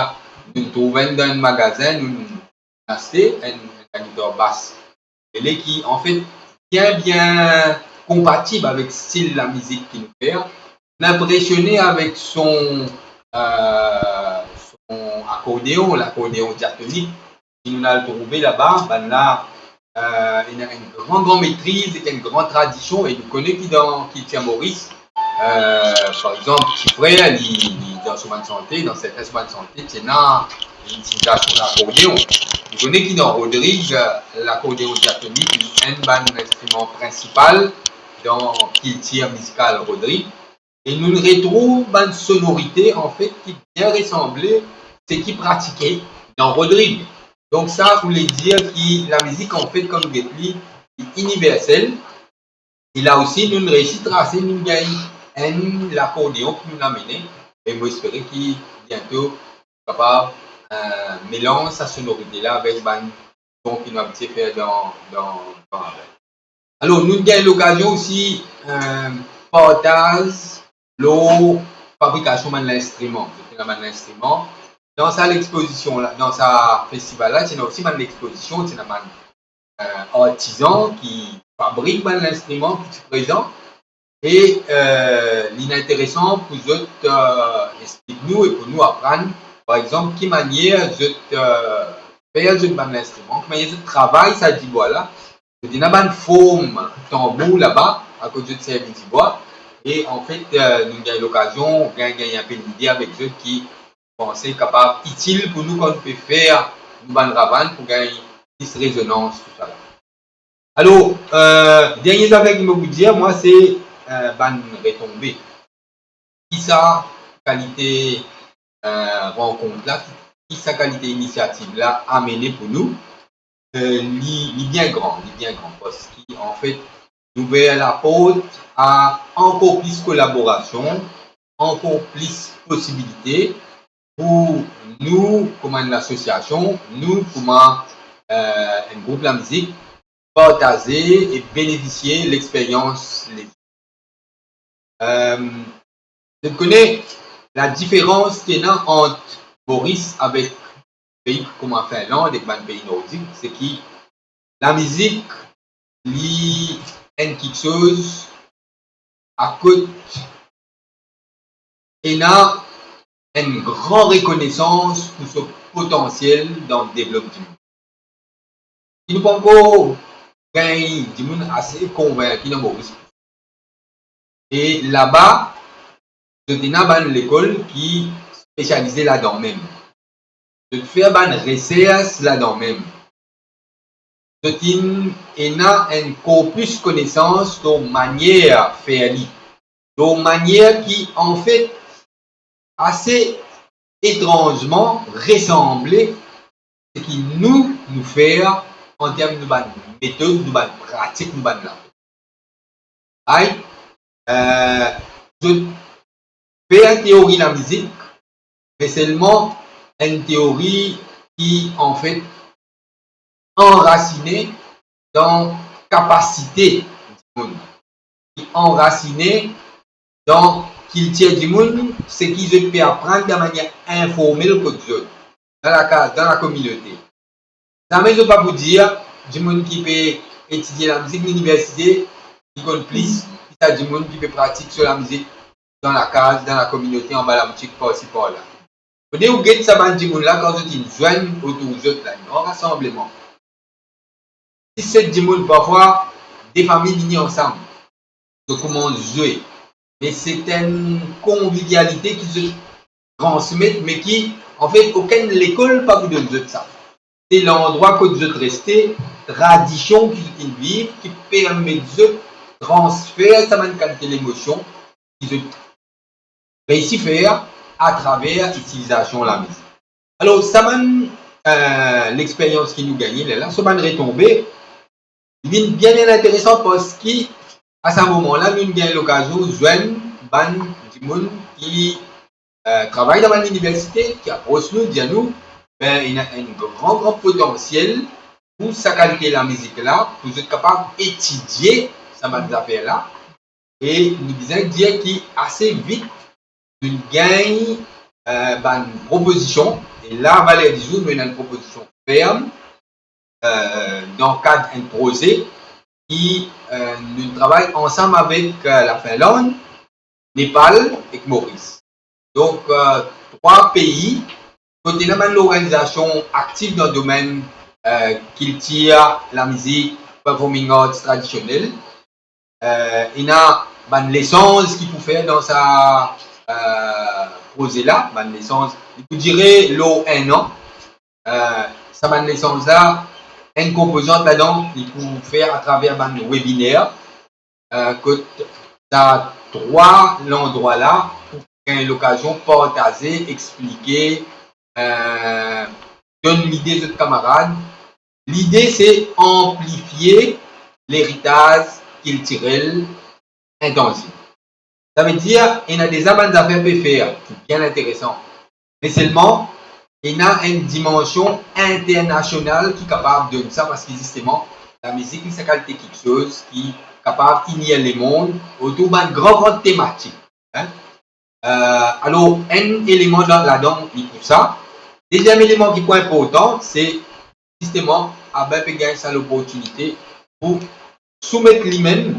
nou trouv enn dan enn magazin, nou aste enn, enn lagitar bas ukulele ki, anfet, bien, bien konpatib avek stil lamizik ki nou fer. Nou inpresione avek son, eh, son akordeon, lakordeon diatonik, ki nou al trouve laba, bannla, eh, ena enn gran, gran metriz ek enn gran tradision, e nou kone ki dan kiltir Moris, eh, par exanp, Ti Frer, li, li dan so bann sante, dan sertin so bann sante, ti ena enn itilizasion lakordeon. Nou kone ki dan Rodrig, eh, lakordeon diatonik, li enn bann instriman prinsipal dan kiltir mizikal Rodrig. E nou retrouv bann sonorite, anfet, ki bien resanble seki pratike dan Rodrig. Donk sa voule dir ki lamizik, anfet, kan nou get li, li iniversel. E la osi, nou reisi trase, nou gagn enn lakordeon ki nou amene. E mo espere ki biento kapav, eh, melanz sa sonorite la avek bann son ki nou abitie fer dan, dan, dan label. Alor, nou gagn lokazion osi, eh, partaz lor fabrikasion bann linstriman. Zot ena bann linstriman. Dan sa lexpozision la, dan sa festival la, ti ena osi bann lexpozision, ti ena bann, eh, artizan ki fabrik bann linstriman ki ti prezan. E, eh, li interesan pou zot, eh, explik nou e pou nou aprann, par exanp, ki manier zot, eh, fer zot bann linstriman, ki manier zot travay sa dibwa la. Zot ena bann form tanbour laba, akoz zot servi dibwa. E anfet, eh, nou gagn lokazion, gagn, gagn enpe lide avek zot ki panse kapav itil pou nou kan nou pe fer nou bann ravann pou gagn plis rezonans, tousala. Alor, eh, dernie zafer ki mo pou dir, mwa, se, eh, bann retonbe. Ki sa kalite, eh, rankont la, ki, ki sa kalite inisiativ la amene pou nou, eh, li, li bien gran, li bien gran, parski, anfet, li ouver laport a ankor plis kolaborasion, ankor plis posibilite pou nou, kouma enn lasosiasion, nou, kouma, eh, enn group lamizik, partaze e benefisie lexperyans lezot. Ehm, zot kone ladiferans ki ena ant Moris avek pei kouma Finland ek bann pei nordik, se ki lamizik, li enn kiksoz kot ena enn gran rekonesans pou so potansiel dan devlop dimoun. Si nou pa ankor gagn dimoun ase konvinki dan Moris. E laba, zot ena bann lekol ki spesialize ladan mem. Zot fer bann resers ladan mem. Zot inn ena enn korpis konesans lor manier fer li, lor manier ki, anfet, ase etranzman resanble seki nou, nou fer an term nou bann metod, nou bann pratik, nou bann la. Ay, eh, zot fer teori lamizik, me selman enn teori ki, anfet, anrasine dan kapasite dimoun, ki anrasine dan kiltir dimoun, seki zot pe aprann dan manier informel kot zot, dan lakaz, dan lakominote. Zame zot pa pou dir dimoun ki pe etidie lamizik liniversite, li konn plis ki sa dimoun ki pe pratik so lamizik dan lakaz, dan lakominote, anba laboutik, parsi parla. Fode ou get sa bann dimoun la, kan zot inn zwenn otour zot la, ena rasanbleman sis set dimoun, parfwa de fami vini ansam, zot koumans zwe. Me se enn konvivialite ki zot transmet, me ki, anfet, okenn lekol pa pou donn zot sa. Se landrwa kot zot reste, tradision ki zot inn viv, ki permet zot transfer sa bann kalite lemosion ki zot reisi fer atraver itilizasion lamizik. Alor, sa bann, eh, lexperyans ki nou gagne lerla, so bann retonbe, li vinn bien, bien interesan, parski a sa moman la, nou gagn lokazion zwenn bann dimoun ki, eh, travay dan bann liniversite, ki apros nou, dir nou, be, ena enn gran, gran potansiel pou sa kalite lamizik la, pou zot kapav etidie sa bann zafer la. E nou bizin dir ki ase vit, nou gagn, eh, bann propozision. E la, valer dizour, nou ena enn propozision ferm, eh, dan kad enn proze ki, eh, nou travay ansam avek, eh, Lafinlann, Nepal ek Moris. Donk, eh, trwa pei kot ena bann lorganizasion aktiv dan domenn, eh, kiltir, lamizik, performing arts tradisionel. Eh, ena bann lesanz ki pou fer dan sa, eh, proze la, bann lesanz, li pou dire lor enn an. Eh, sa bann lesanz la, enn konpozant ladan, li pou fer atraver bann webiner, eh, kot sa trwa landrwa la pou gagn lokazion partaze, explike, eh, donn lide zot kamarad. Lide se anplifie leritaz kiltirel intanzib. Savedir, ena deza bann zafer pe fer, ki bien interesan. Me selman, ena enn dimansion internasional ki kapav donn sa, parski zisteman, lamizik, li sa kalite kiksoz ki kapav inir lemond otour bann gran, gran tematik, hein. Eh, alor, enn eleman la, ladan, li pou sa. Deziem eleman ki pou inportan, se zisteman, Abain pe gagn sa loportinite pou soumet limem,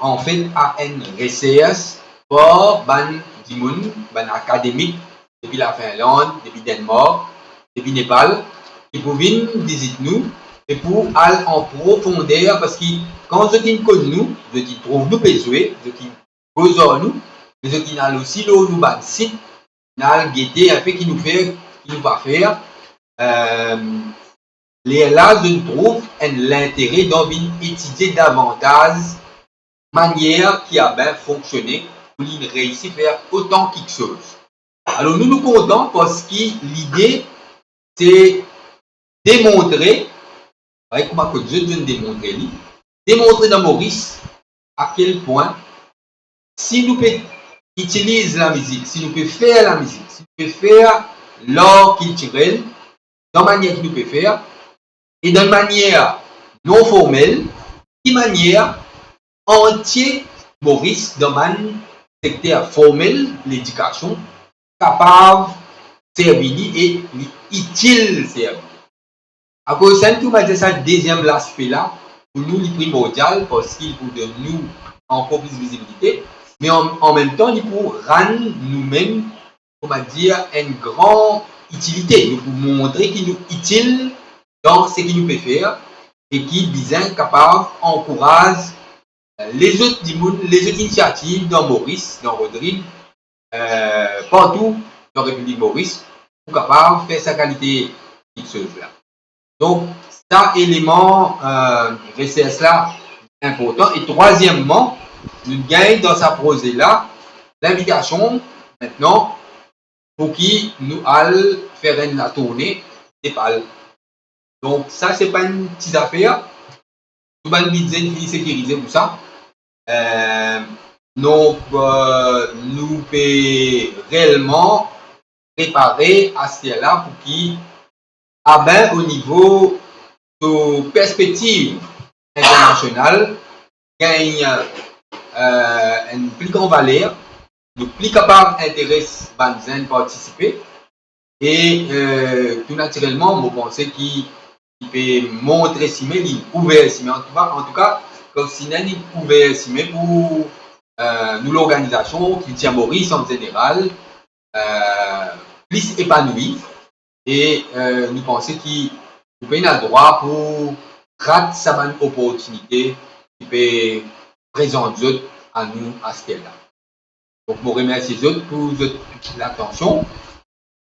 anfet, a enn resers par bann dimoun, bann akademik, depi Lafinlann, depi Denmark, depi Nepal, ki pou vinn vizit nou, e pou al an profonder, parski kan zot inn konn nou, zot inn trouv nou pe zwe, zot inn koz ar nou, me zot inn al osi lor nou bann sit, inn al gete inpe ki nou fer, ki nou pa fer. Eh, lerla zot inn trouv enn lintere dan vinn etidie davantaz manier ki Abain fonksione pou li reisi fer otan kiksoz. Alor nou, nou kontan parski lide se demontre, parey kouma kot zot, zot inn demontre li, demontre dan Moris a kel pwin, si nou pe itiliz lamizik, si nou pe fer lamizik, si nou pe fer lar kiltirel, dan manier ki nou pe fer, e dan manier non formel, ki manier antie Moris dan bann sekter formel ledikasion kapav servi li e li itil servi li. Akoz sa, tou mo dir sa deziem laspe la, pou nou li primordial, parski li pou donn nou ankor plis vizibilite, me an, an mem tan, li pou rann noumem, kouma dir, enn gran itilite. Nou pou montre ki nou itil dan seki nou pe fer e ki bizin kapav ankouraz lezot dimoun, lezot inisiativ dan Moris, dan Rodrig, eh, partou dan Repiblik Moris, pou kapav fer sa kalite kiksoz la. Donk, sa eleman, eh, resers la inportan. E trwazieman, nou gagn dan sa proze la linvitasion, mintnan, pou ki nou al fer enn latourne Nepal. Donk, sa se pa enn ti zafer. Tou bann bidze finn sekirize pou sa. Eh, donk, eh, nou pe reelman prepare aster la pou ki, aben, o nivo so perspektiv internasional, gagn, eh, enn pli gran valer, nou pli kapav interes bann zenn partisipe, e, eh, tou natirelman, mo panse ki li pe montre sime, li ouver sime. Antouka, antouka, Kaoz Tinen, li ouver sime pou, eh, nou lorganizasion, kiltir Moris an zeneral, eh, plis epanoui. E, eh, nou panse ki nou pena drwa pou rat sa bann oportinite ki pe prezant zot a nou aster la. Donk, mo remersie zot pou zot latansion.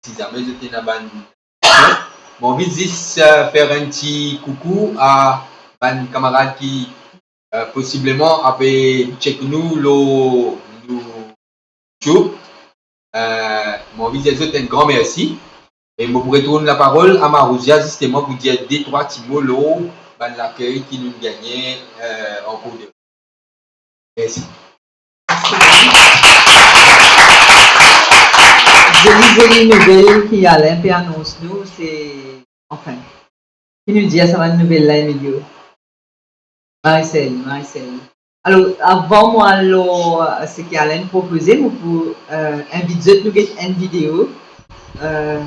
Si zame zot ena bann kestion, mo anvi zis, eh, fer enn ti koukou a bann kamarad ki, eh, posibleman ape check nou lor, lor YouTube. Eh, mo anvi dir zot enn gran mersi. E mo pou retourn laparol a Marouzia, zisteman, pou dir de trwa ti mo lor bann lakey ki nou gagne, eh, ankour de. Mersi. Zoli, zoli nouvel ki Alain pe anons nou, se, anfin, ki nou dir sa bann nouvel la, Emilio? Marcel, Marcel. Alor, avan mo al lor, eh, seki Alain propoze, mo pou, eh, invit zot nou get enn video, eh,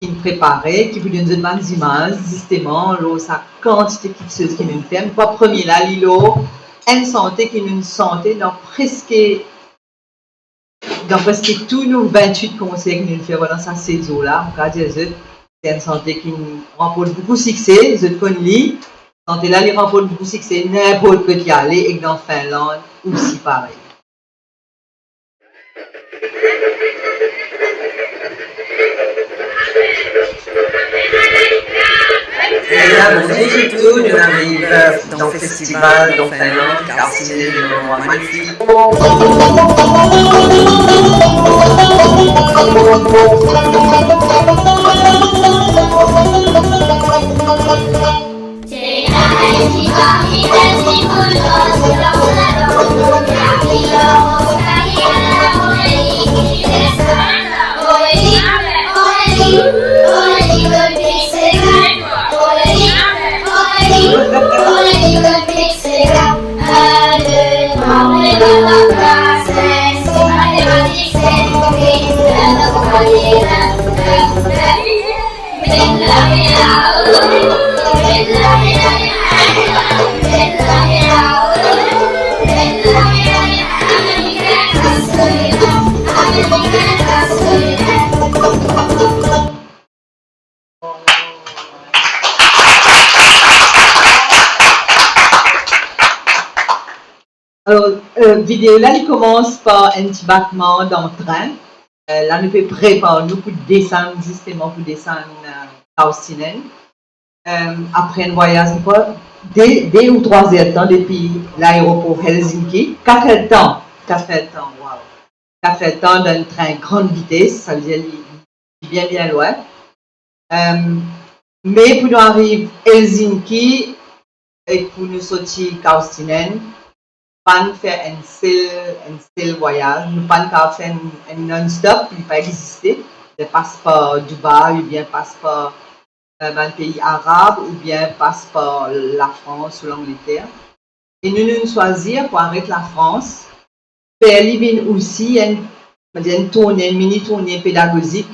ki'nn prepare, ki pou donn zot bann zimaz, zisteman, lor sa kantite kiksoz ki nou'nn fer. Me pa premie la, li lor enn sante ki nou'nn sante dan preske, dan preske tou nou vintwit konser ki nou'nn fer pandan sa set zour la. Mo kapav dir zot, se enn sante ki'nn ranport boukou sikse, zot konn li. Sante la, li ranport boukou sikse, ninport kot ki ale, ek dan Finland osi parey. E la, bonzour zot tou, nou ariv, euh, dan festival, dan Finland, Kaoz Tinen, enn landrwa magnifik. Alor, euh, video la, li koumans par enn ti batman dan trin. Euh, la, nou pe prepar nou pou desann, zisteman pou desann, euh, Kaoz Tinen. Euh, apre enn vwayaz, mo krwar, de, de ou trwa zer tan depi laeropor Helsinki. Kat er tan, kat er tan, waw. Kat er tan dan enn trin gran vites, savedir li, li bien, bien lwin. Euh, me pou nou ariv Helsinki ek pou nou sorti Kaoz Tinen, pa'nn fer enn sel, enn sel vwayaz. Nou pa'nn kapav fer enn, enn non-stop, li pa existe. Li pas par Dubai oubien pas par eh, bann pei arab oubien pas par Lafrans ou Langleter. E nou, nou'nn swazir pou aret Lafrans, fer li vinn osi enn, kouma dir, enn tourne, enn mini tourne pedagozik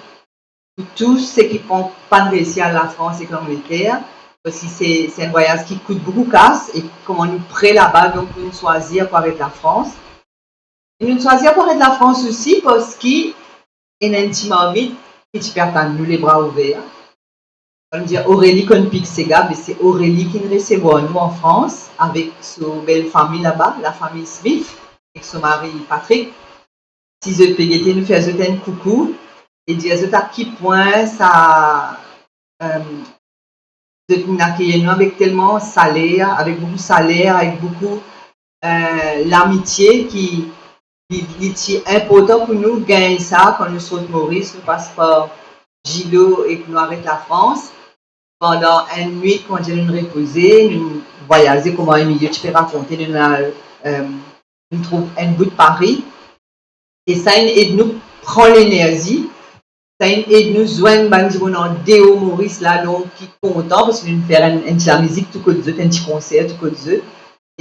pou tou seki pa'nn, pa'nn resi al Lafrans ek Langleter, parski se, se enn vwayaz ki kout boukou kas, e kouma nou pre laba, donk nou'nn swazir pou aret Lafrans. E nou'nn swazir pou aret Lafrans osi parski ena enn ti marmit ki ti pe atann nou lebra ouver. Kouma dir, Aurélie konn pik sega, me se Aurélie ki'nn resevwar nou an Frans avek so bel fami laba, lafami Smith, ek so mari Patrick. Si zot pe gete, nou fer zot enn koukou e dir zot a ki pwin sa, eh, zot inn akeyir nou avek telman saler, avek boukou saler, avek boukou, eh, lamitie ki li, li ti inportan pou nou gagn sa kan nou sort Moris, nou pas par Gilo ek nou aret Lafrans. Pandan enn nwit, kouma dir, nou repoze, nou vwayaze, kouma Emilio ti pe rakonte, nou al, eh, nou trouv enn bout Pari. E sa inn ed nou pran lenerzi, sa inn ed nou zwenn bann dimoun andeor Moris la, donk ki kontan, parski nou fer enn, enn ti lamizik tou kot zot, enn ti konser tou kot zot.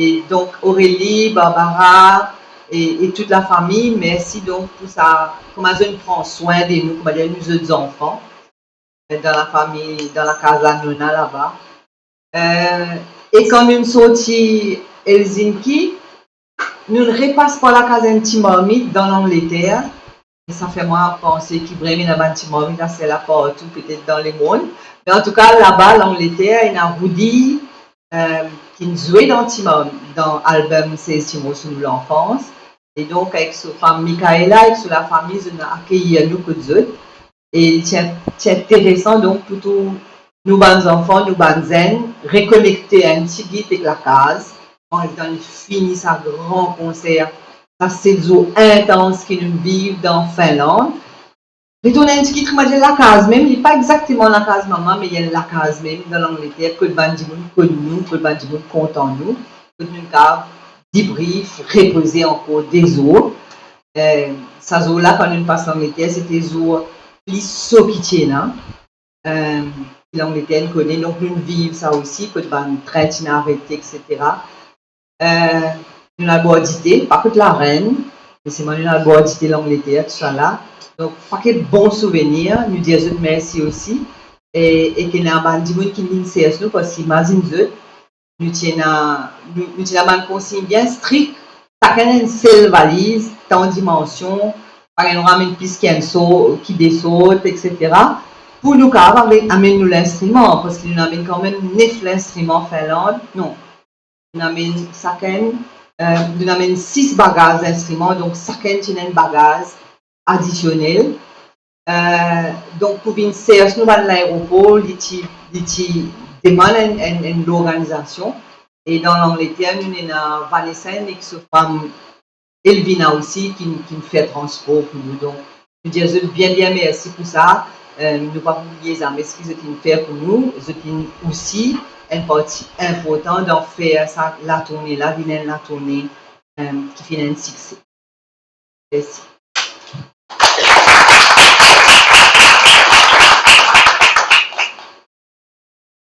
E donk Aurélie, Barbara e, e tout lafami, mersi donk pou sa, kouma zot inn pran swin de nou, kouma dir nou zot zanfan, eh, dan lafami, dan lakaz la nou ena laba. Eh, e kan nou'nn sorti Helsinki, nou'nn repas par lakaz enn ti marmit dan Langleter. E sa fer mwa panse ki vremem ena bann ti marmit aster la partou, petet dan lemond. Me antouka, laba Langleter, ena Roody, eh, ki'nn zwe dan ti marmit, dan album Sez ti morso nou lanfans. E donk, avek so fam Michaela, avek so lafami, zot inn akeyir nou kot zot. E ti, ti interesan, donk, pou tou nou bann zanfan, nou bann zenn, rekonekte enn tigit ek lakaz, antan nou fini sa gran konser, sa set zour intans ki nou viv dan Finland. Retourn enn tigit, kouma dir, lakaz mem, li pa exakteman lakaz mama, me li enn lakaz mem dan Langleter, kot bann dimoun konn nou, kot bann dimoun kontan nou, kot nou kav debrief, repoze ankor de zour. Eh, sa zour la, kan nou pas Langleter, se te zour pli so ki ti ena. Eh, ki Langleter inn kone, donk nou viv sa osi, kot bann trin ti inn arete, et cetera. Eh, nou al bwar dite, pa kot larenn, me selman nou al bwar dite Langleter, tousala. Donk, paket bon souvenir, nou dir zot mersi osi. E, e ki ena bann dimoun ki vinn sers nou, parski imazinn zot, nou ti ena, nou, nou ti ena bann konsign bien strik, sakenn enn sel valiz, tan dimansion, pa gagn drwa amenn plis ki enn sort, ki de sort, et cetera. Pou nou kapav amenn, amenn nou linstriman, parski nou amenn kanmem nef linstriman Finland, non, nou amenn sakenn, eh, nou amenn sis bagaz linstriman, donk sakenn ti ena enn bagaz adisionel. Eh, donk, pou vinn sers nou bann laeropor, li ti, li ti demann enn, enn, enn lorganizasion. E dan Langleter, nou ena Vanessa ek so fam Elvina osi ki, ki fer transpor pou nou. Donk, nou dir zot bien, bien mersi pou sa. Eh, nou pa pou bliye zame seki zot inn fer pou nou. Zot inn osi enn parti inportan dan fer sa latourne la vinn enn latourne, eh, ki finn enn sikse. Mersi.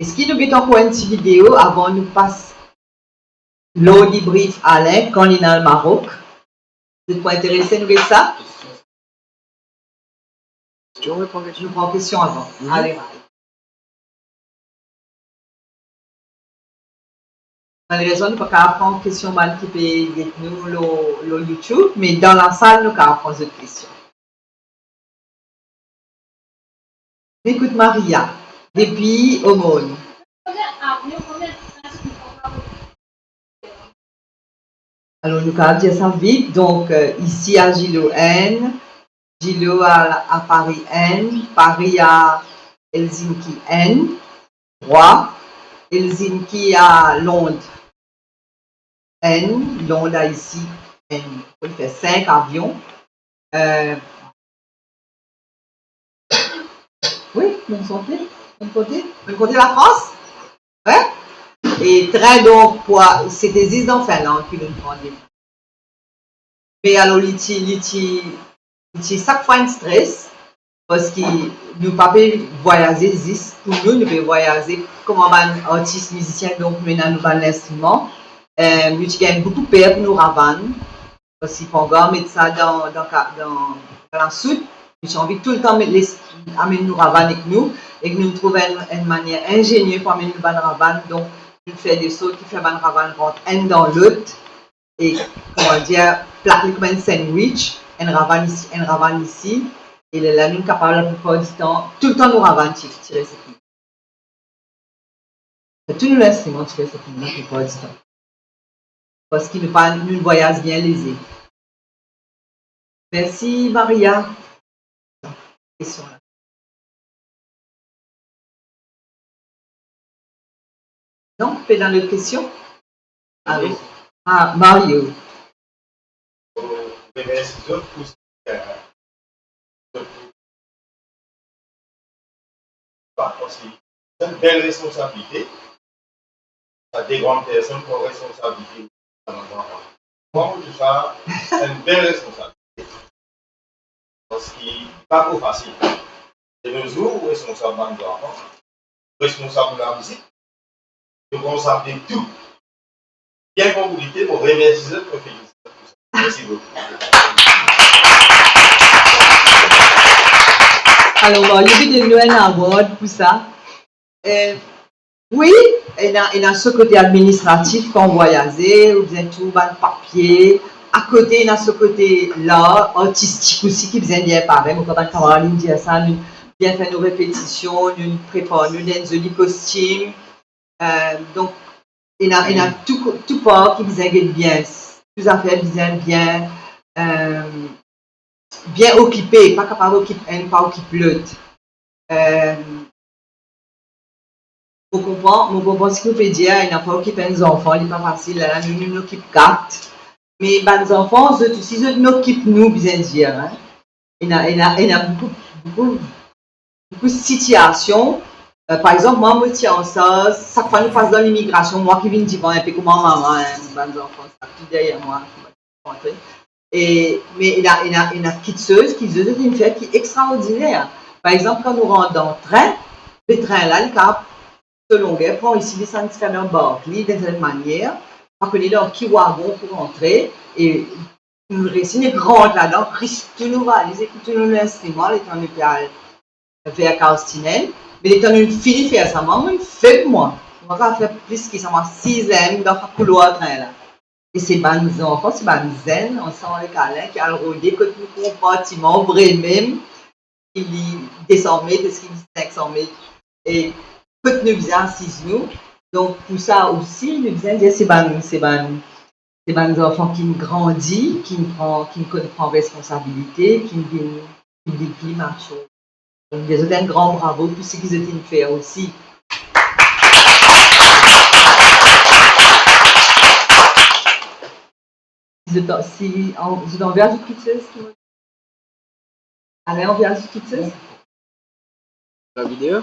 Eski nou get ankor enn ti video avan nou pas lor debrief Alain, kan li ena al Marok? Zot pou interese nou get sa? Kestion, wi, pran kestion. Nou pran kestion avan. Mhm. Ale, ale. Malerezman, nou pa kapav pran kestion bann ki pe get nou lor, lor YouTube, me dan lasal, nou kapav pran zot kestion. Ekout Maria, depi Omorn. Alor, nou kapav dir sa vit. Donk, eh, isi a Gilo enn, Gilo a, a Paris enn, Paris a Helsinki enn, trwa, Helsinki a Lond enn, Lond a isi enn. Fode fer sink avion. Eh, wi, nou konte, nou konte, nou konte Lafrans. Wi. E trin, donk, pou a-, se te zis dan Finland ki nou pran de. Me alor, li ti, li ti, li ti sak fwa enn stres. Parski nou pa pe vwayaze zis pou nou, nou pe vwayaze kouma bann artis, mizisien, donk nou ena nou bann linstriman. Eh, nou ti gagn boukou per pou nou ravann, parski pangar met sa dan, dan ka-, dan, dan lasout, nou ti anvi toultan met les-, amenn nou ravann ek nou, ek nou trouv enn, enn manier inzenie pou amenn nou bann ravann. Donk, nou fer de sort ki fer bann ravann rant enn dan lot, e, kouma dir, plak li kouma enn sandwich, enn ravann isi, enn ravann isi, e lerla nou kapav laplipar ditan, toultan nou ravann ti, ti res ek nou. Tou nou linstriman ti res ek nou laplipar ditan. Parski nou pa, nou vwayaz bien leze. Mersi, Maria. Kestion la. Non, pena lot kestion? Alo. Ah, Mario. Remersi zot pou, eh, pa konsider sa enn bel responsabilite. Sa de gran personn pran responsabilite. Mwa, mo trouv sa enn bel responsabilite. Parski pa tro fasil. De no zour, ou responsab bann zanfan, responsab lamizik, responsab de tou. Bien konplike, mo remersi zot, mo felisit zot pou sa. Mersi boukou. Alor, Mario, li donn nou enn award pou sa. Eh, wi, ena, ena so kote administratif, kan ou vwayaze, ou bizin trouv bann papie. Akote, ena so kote lar artistik osi ki bizin bien pare. Mo krwar bann kamarad inn dir sa, nou bien fer nou repetision, nou prepar nou dan enn zoli kostim. Eh, donk, ena, ena tou ko-, tou par ki bizin get bien, tou zafer bizin bien, eh, bien okipe, pa kapav okip enn, pa okip lot. Eh, mo konpran, mo konpran seki ou pe dir, ena pa okip enn zanfan, li pa fasil, la, la, nou, nou, nou okip kat. Me bann zanfan, zot osi, zot inn okip nou, bizin dir, hein. Ena, ena, ena boukou, boukou, boukou sitiasion. Eh, par exanp, mwa, mo ti ansarz, sak fwa nou pas dan limigrasion, mwa ki vinn divan, inpe kouma mama, hein, bann zanfan, sa, tou deryer mwa, rantre. E, me ena, ena, ena kitsoz ki zot inn fer ki extraordiner. Par exanp, kan nou rant dan trin, le trin la, li kapav so longer, pran isi, desann ziska dan Barkly, dan enn manier, pa kone dan ki wagon pou rantre, e nou resi nek rant ladan, ris tou nou valiz ek tou nou linstriman, letan nou pe al ver Carstinen. Me letan nou fini fer sa, mwa, mo feb, mwa. Mo kapav fer plis ki sa, mwa, sizem dan sa koulwar trin la. E se bann zanfan, se bann zenn, ansam avek Alain, ki al rode kot nou konpartiman vre mem, ki li de san met, eski li sink san met, e kot nou bizin asiz nou. Donk, pou sa osi, nou bizin dir se bann, se bann, se bann zanfan ki'nn grandi, ki'nn pran, ki'nn konn pran responsabilite, ki'nn vinn, ki'nn vinn pli matir. Donk, dir zot enn gran bravo pou seki zot inn fer osi. Si zot, si, an, zot anvi azout kiksoz, ki mo-, Alain, anvi azout kiksoz? Lavideo?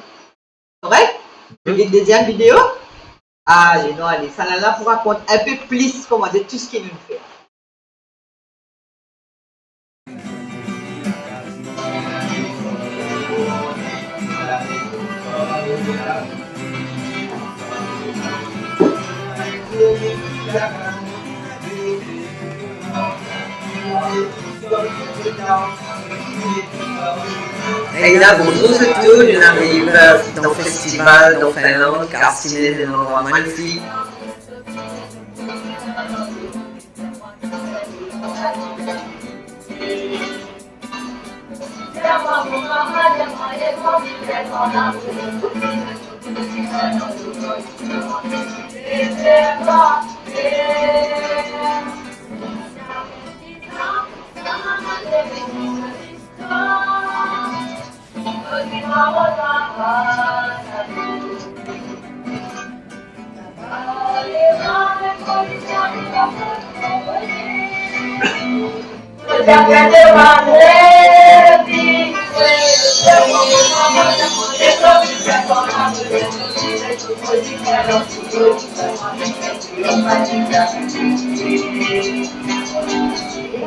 Korek? Wi. Deziem video? Ale, nou ale. Sa la pou rakont inpe plis kouma tou seki nou fer. Ey la, bonzour zot tou, nou ariv, euh, dan festival dan Finland, Kaarstinen, enn landrwa magnifik.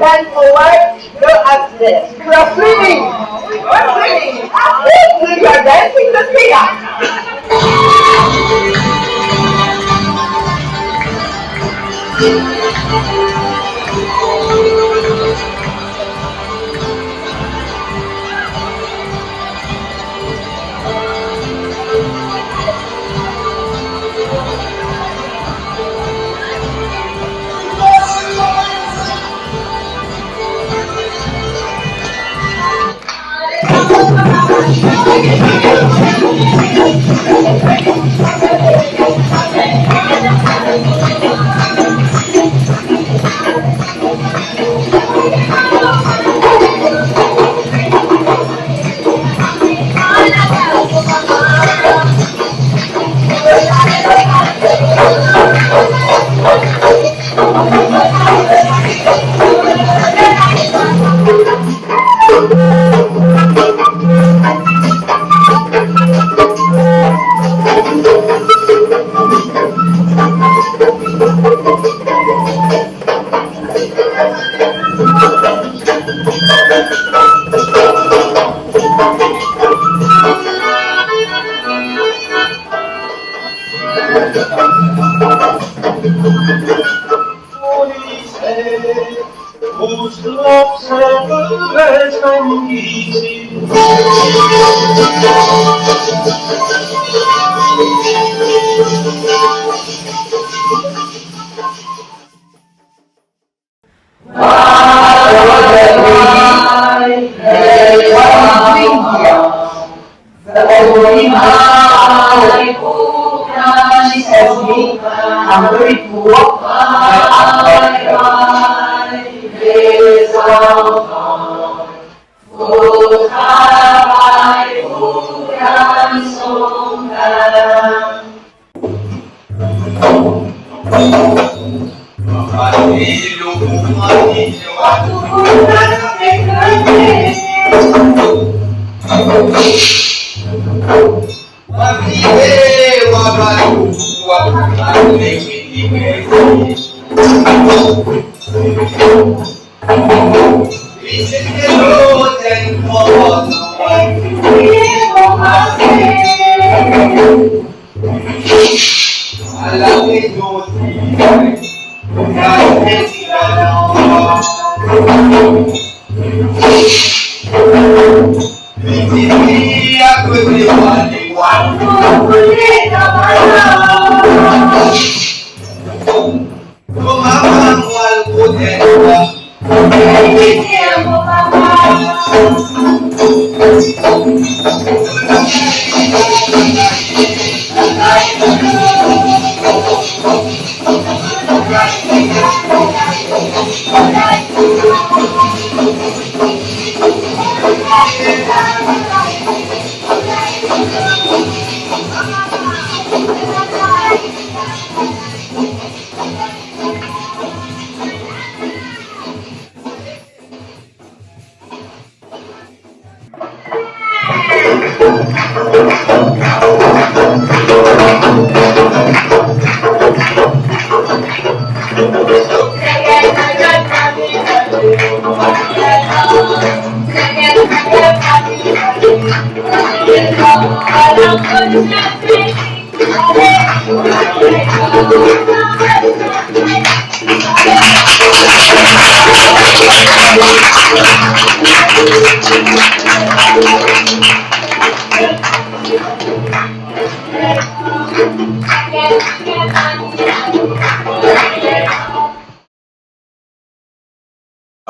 Thank you, Lord. Go upstairs. You are swimming. You are swimming. That's it. You are dancing the singer.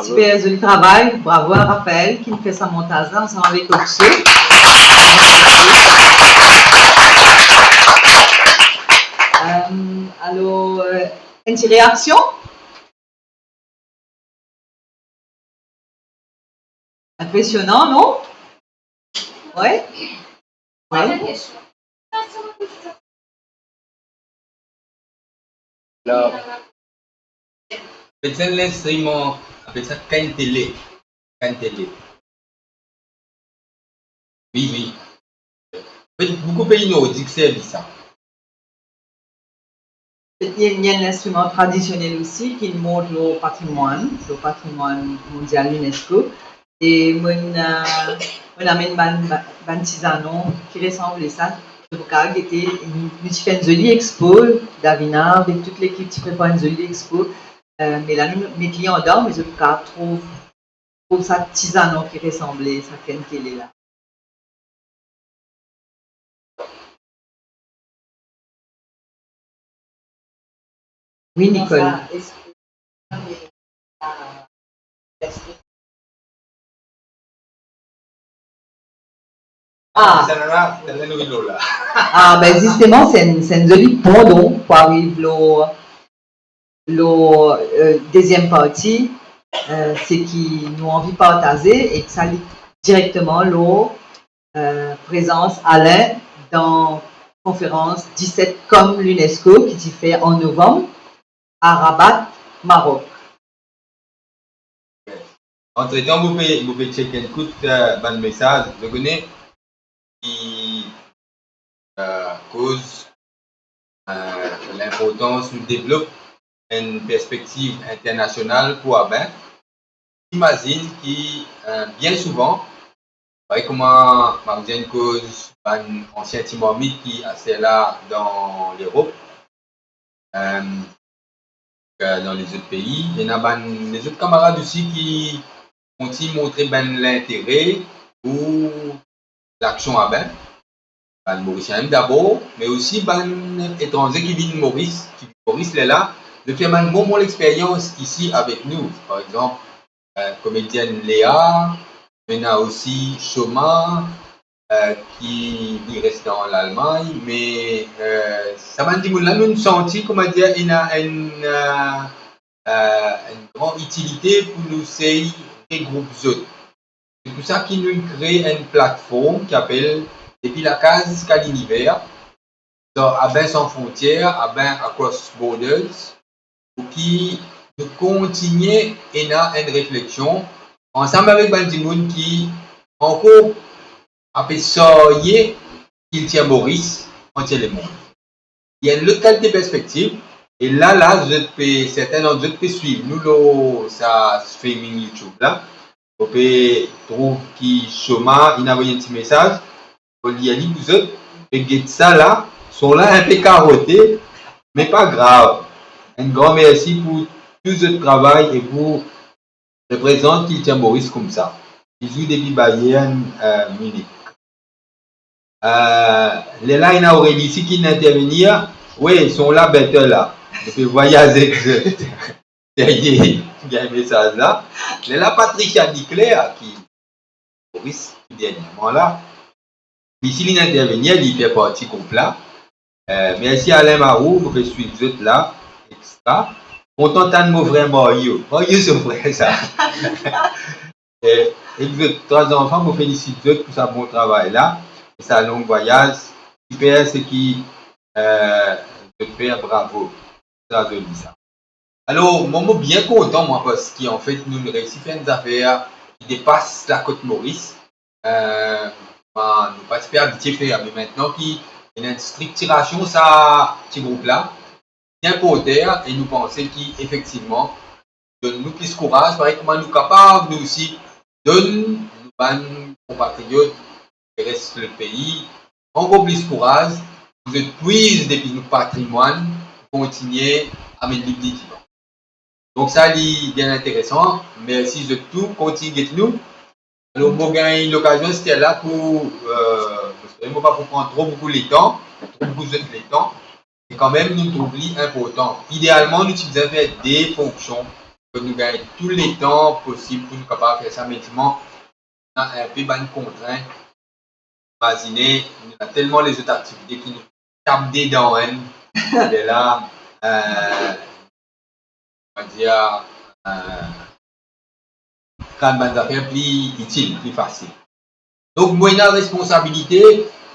Siper zoli travay, bravo a Raphaël ki finn fer sa montaz la ansam avek Oxo. Euh, alor, euh, enn ti reaksion? Inpresionan, non? Wi? Wi. Alor, apel sa linstriman, apel sa kantele. Kantele. Wi, wi. Pe-, boukou pei nordik servi sa. Li enn, li enn instriman tradisionel osi ki mont lor patrimwann, lor patrimwann mondial UNESCO. E monn, eh, monn amenn bann, bann ti zanon ki resanble sa. Zot pou kav gete, nou, nou ti fer enn zoli expo, Davina avek tou lekip ti prepar enn zoli expo. Eh, me la nou met li andan, me zot pou kav trouv, trouv sa ti zanon ki resanble sa kenn ki ena la. Wi, Nicole. Ah. Ah, ben, zisteman, se enn, se enn zoli pon, donk, pou ariv lor, lor, eh, deziem parti, eh, seki nou anvi partaze, e sa li direkteman lor, eh, prezans Alain dan konferans diset COM UNESCO ki ti fer an novanm a Rabat, Marok. Antretan, mo pe, mo pe check enn kout, eh, bann mesaz. Zot kone ki, eh, koz, eh, linportans nou devlop enn perspektiv internasional pou Aben. Imazinn ki, eh, bien souvan, parey kouma mo dir enn koz bann ansien Timor-Mid ki aster la dan Lerop, eh, eh, dan lezot pei, ena bann lezot kamarad osi ki kontign montre bann lintere pou laksion Aben. Bann Morisien dabor, me osi bann etranze ki vinn Moris, ki vinn Moris lerla, zot fer bann bon, bon lexperyans isi avek nou. Par exanp, eh, komedienn Lea, ena osi Shoma, eh, ki li res dan Lalmagn, me, eh, sa bann dimoun la, nou santi, koumadir, ena enn, eh, eh, enn gran itilite pou nou sey regroup zot. Se pou sa ki nou kre enn platform ki apel Depi Lakaz Ziska Liniver, dan Aben San Frontier, Aben Across Borders, pou ki nou kontigne ena enn refleksion ansam avek bann dimoun ki ankor ape sarye kiltir Moris antie lemond. Li enn lot kalite perspektiv. E la, la, zot pe, sertin dan zot pe swiv nou lor sa streaming YouTube la. Ou pe trouv ki Shoma inn avoy enn ti mesaz. Mo lir li pou zot. Pe get sa la, son la inpe karote, me pa grav. Enn gran mersi pou tou zot travay e pou reprezant kiltir Moris koumsa. Bizou depi Bayern, eh, Munich. Eh, lerla ena Aurélie isi ki inn intervenir. Wi, son la better la. Depi vwayaz ek zot. Serye, gagn mesaz la. Lerla Patricia Niclair ki Moris, ki dernierman la. Li isi linn intervenir, li fer parti group la. Eh, mersi Alain Marou, mo pe swiv zot la, extra. Kontan tann mo frer Mario. Mario so frer sa. Eh, ek zot trwa zanfan, mo felisit zot pou sa bon travay la, pou sa long vwayaz. Siper seki, eh, zot fer, bravo. Sa zoli sa. Alor, mwa, mo bien kontan, mwa, parski, anfet, nou, nou reisi fer enn zafer ki depas lakot Moris. Eh, mwa, nou pa ti pe abitie fer, me aster ki ena enn striktirasion sa ti group la, bien inportan, e nou panse ki, efektivman, donn nou plis kouraz, parey kouma nou kapav, nou osi, donn nou bann konpatriot ki res lot pei ankor plis kouraz pou zot pwiz depi nou patrimwann, kontigne amenn li pli divan. Donk sa, li bien interesan. Mersi zot tou, kontign get nou. Alor, mo gagn lokazion aster la pou, eh, mo pa pou pran tro boukou letan, tro boukou zot letan. Me kanmem, nou trouv li inportan. Idealman, nou ti bizin fer de fonksion, kot nou gagn tou letan posib pou nou kapav fer sa, me selman, ena inpe bann kontrint. Imazine, nou ena telman lezot aktivite ki nou tap dedan enn. Lerla, eh, on va dire, eh, rann bann zafer pli itil, pli fasil. Donk, mo ena responsabilite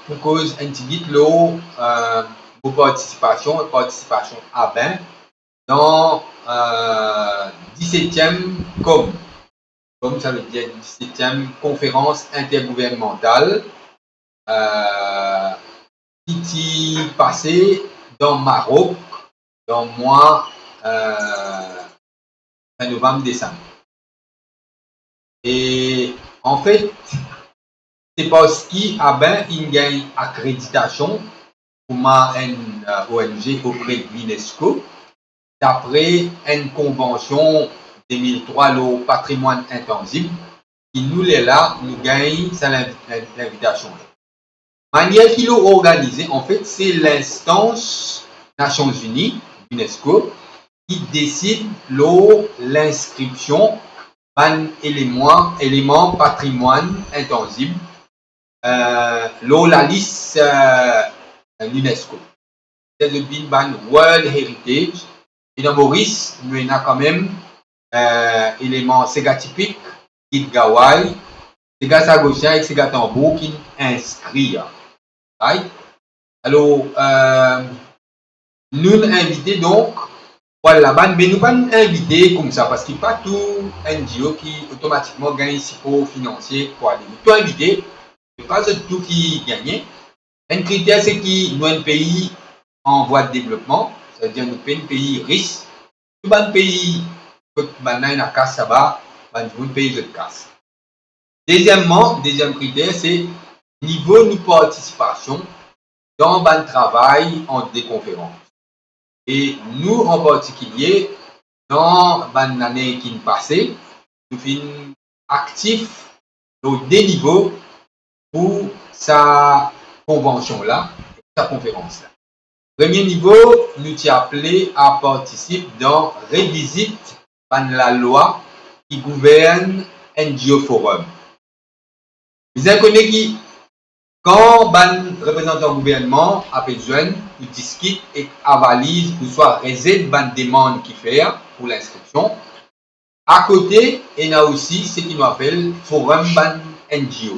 pou koz enn tigit lor, eh, mo partisipasion, partisipasion Aben dan, eh, disetiem COM. COM, sa ve dir disetiem Konferans Intergouvernmantal, eh, ki ti pase dan Marok, dan mwa, eh, fin novam, desam. E anfet, se parski ABAN inn gagn akreditasion kouma enn, eh, ONG opre de l'UNESCO, dapre enn konvansion de mil trwa lor patrimwann intanzib, ki nou lerla nou gagn sa linvi-, linvi-, linvitasion la. Manier ki lor organize, anfet, se linstans Nasion Zini, UNESCO, ki desid lor linskripsion bann eleman, eleman patrimwann intanzib, eh, lor lalis, eh, UNESCO. Zot vinn bann World Heritage. E dan Moris, nou ena kanmem, eh, eleman sega tipik, gid gaway, sega sagosien ek sega tanbour ki inn inskrir. Right? Alor, eh, nou invite donk pou al laba, me nou pa'nn invite koumsa, parski pa tou NGO ki otomatikman gagn sipor finansie pou ale. Nou tou invite, me pa zot tou ki gagne. Enn kriter, se ki nou enn pei an vwa de devlopman, savedir nou pa enn pei ris. Tou bann pei kot bannla ena kas laba, bann dimoun pey zot kas. Dezieman, deziem kriter, se nivo nou partisipasion dan bann travay an de konferans. E nou, an partikilie, dan bann lane ki pase, nou finn aktif lor de nivo pou sa konvansion la, sa konferans la. Premie nivo, nou ti aple a partisip dan revizit bann lalwa ki gouvern NGO Forum. Bizin kone ki kan bann reprezantan gouvernman apel zwenn pou diskit ek avaliz ouswa rezet bann demann ki fer pou linskripsion, akote ena osi seki nou apel forum bann NGO,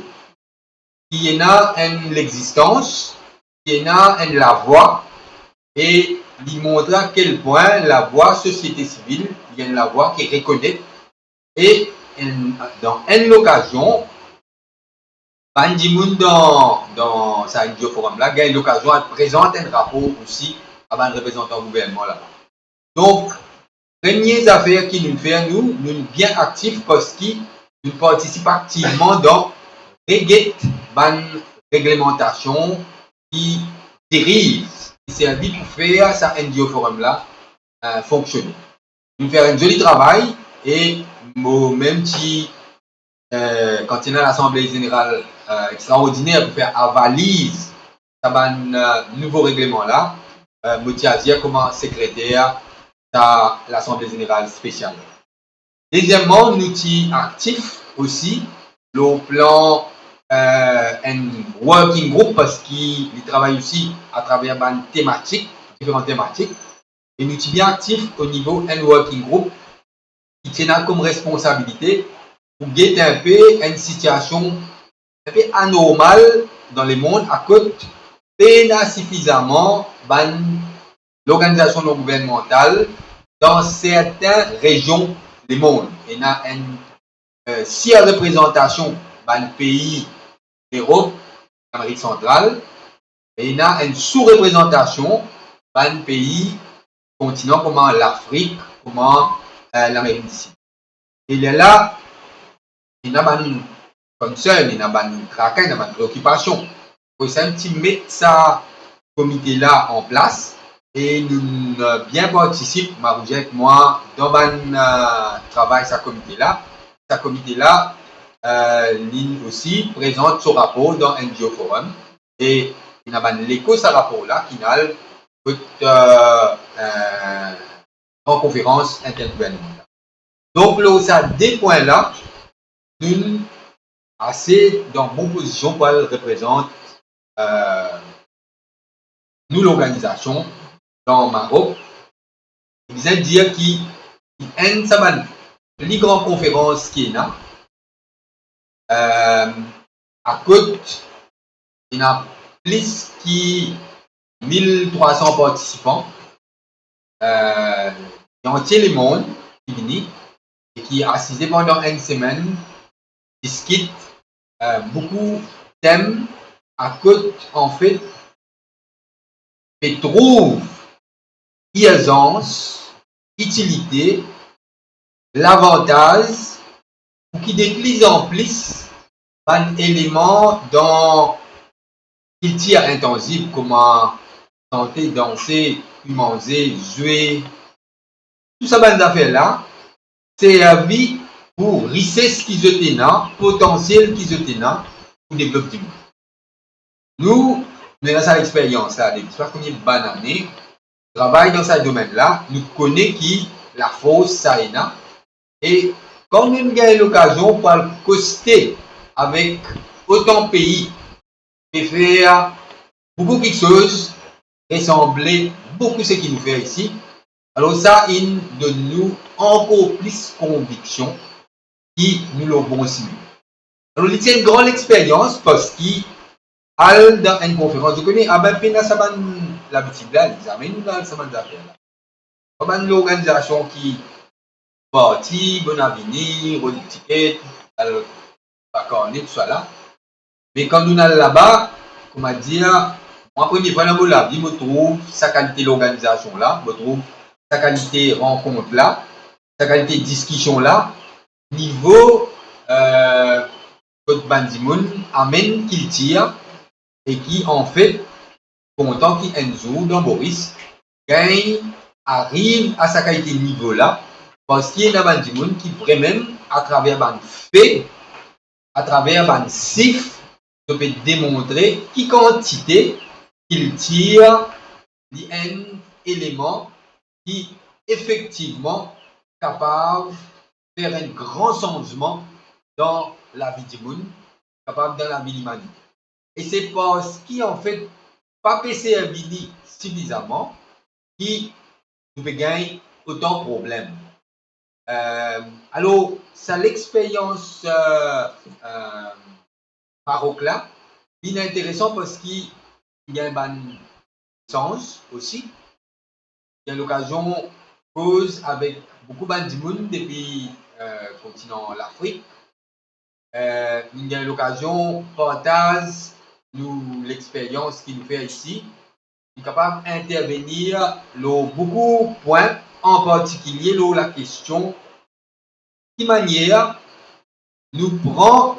ki ena enn lexistans, ki ena enn lavwa, e li montre a kel pwin lavwa sosiete sivil, li enn lavwa ki rekonet, e enn, dan enn lokazion, bann dimoun dan, dan sa NGO Forum la gagn lokazion al prezant enn rapor osi a bann reprezantan gouvernman laba. Donk, premie zafer ki nou fer, nou, nou bien aktif parski nou partisip aktivman dan reget bann reglemantasion ki deriv, ki servi pou fer sa NGO Forum la, eh, fonksione. Nou fer enn zoli travay e mo mem ti, eh, kan ti ena Lasanble Zeneral, eh, extraordiner pou fer avaliz sa bann, eh, nouvo regleman la, eh, mo ti azir kouma sekreter sa Lasanble Zeneral Spesial. Dezieman, nou ti aktif osi lor plan, eh, enn working group, parski li travay osi atraver bann tematik, diferan tematik, e nou ti bien aktif o nivo enn working group ki ti ena kom responsabilite pou get inpe enn sitiasion inpe anormal dan lemond, akoz pena sifizaman bann lorganizasion non-gouvernmantal dan sertin rezion lemond. Ena enn, eh, sirreprezantasion bann pei Lerop, Lamerik Santral, e ena enn sou-reprezantasion bann pei kontinan kouma Lafrik, kouma, eh, Lamerik di Sid. E lerla, ena bann concern, ena bann traka, ena bann preokipasion. Pou sa, nou ti met sa komite la an plas e nou, eh, bien partisip, Marie-Josée ek mwa, dan bann, eh, travay sa komite la. Sa komite la, eh, li osi prezant so rapor dan NGO Forum. E ena bann leko sa rapor la ki al kot, eh, eh, gran konferans intergouvernmantal. Donk, lor sa de pwin la, nou ase dan bon pozision pou al reprezant, eh, nou lorganizasion dan Marok. Bizin dir ki enn sa bann pli gran konferans ki ena, eh, akoz ena plis ki mil trwa san partisipan, eh, dan antie lemond ki vini e ki asize pandan enn semenn, diskit, eh, boukou tem, akoz, anfet, pe trouv irzans, itilite, lavantaz, pou ki de plis an plis bann eleman dan kiltir intanzib, kouma sante, danse, kwi manze, zwe, tou sa bann zafer la, servi pou rises ki zot ena, potansiel ki zot ena pou devlop dimoun. Nou, nou ena sa lexperyans la depi sa konbien bann ane, travay dan sa domenn la, nou kone ki lafors sa ena, e kan nou gagn lokazion pou al koste avek otan pei, pe fer boukou kiksoz resanble boukou seki nou fer isi, alor sa inn donn nou ankor plis konviksion ki nou lor bon simin. Alor, li ti enn gran lexperyans, parski al dan enn konferans, zot kone, abe pena sa bann labitid la, li zame nou al sa bann zafer la. Pa bann lorganizasion ki parti, Bonavini, Rod Ticket, al Bakarne, tousala. Me kan nou al laba, kouma dir, mwa premie fwa dan mo lavi, mo trouv sa kalite lorganizasion la, mo trouv sa kalite rankont la, sa kalite diskision la, nivo, eh, kot bann dimoun amenn kiltir e ki, anfet, kontan ki enn zour dan Moris gagn ariv a sa kalite nivo la, parski ena bann dimoun ki vremem, atraver bann fe, atraver bann sif, to pe demontre ki kantite kiltir li enn eleman ki efektivman kapav fer enn gran sanzman dan lavi dimoun, kapav dan lavi limanite. E se parski, anfet, pa pe servi li sifizaman ki nou pe gagn otan problem. Eh, alor, sa lexperyans, eh, eh, Marok la, li interesan parski li gagn bann sanz osi. Gagn lokazion koz avek boukou bann dimoun depi, eh, kontinan Lafrik. Eh, nou gagn lokazion partaz nou lexperyans ki nou fer isi. Nou kapav intervenir lor boukou pwin, an partikilie lor lakestion ki manier nou pran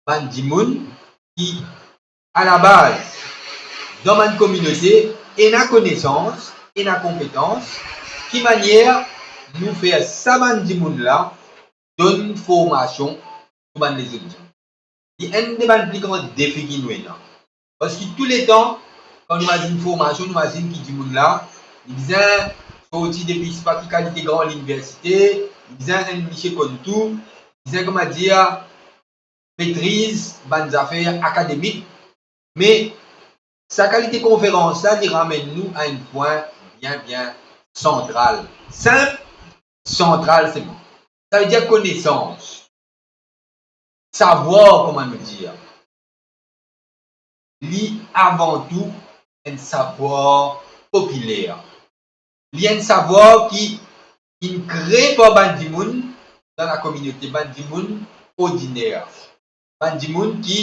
bann dimoun ki, alabaz, dan bann kominote, ena konesans, ena konpetans, ki manier nou fer sa bann dimoun la donn formasion pou bann lezot dimoun. Li enn de bann pli gran defi ki nou ena. Parski touletan, kan nou mazinn formasion, nou mazinn ki dimoun la, li bizin sorti depi sipa ki kalite gran liniversite, li bizin enn misie konn tou, li bizin, kouma dir, metriz bann zafer akademik, me sa kalite konferans la, li ramenn nou a enn pwin bien, bien santral. Sinp, santral selman. Savedir konesans, savwar, kouma nou dir. Li avan tou enn savwar popiler. Li enn savwar ki inn kre par bann dimoun dan lakominote, bann dimoun ordiner, bann dimoun ki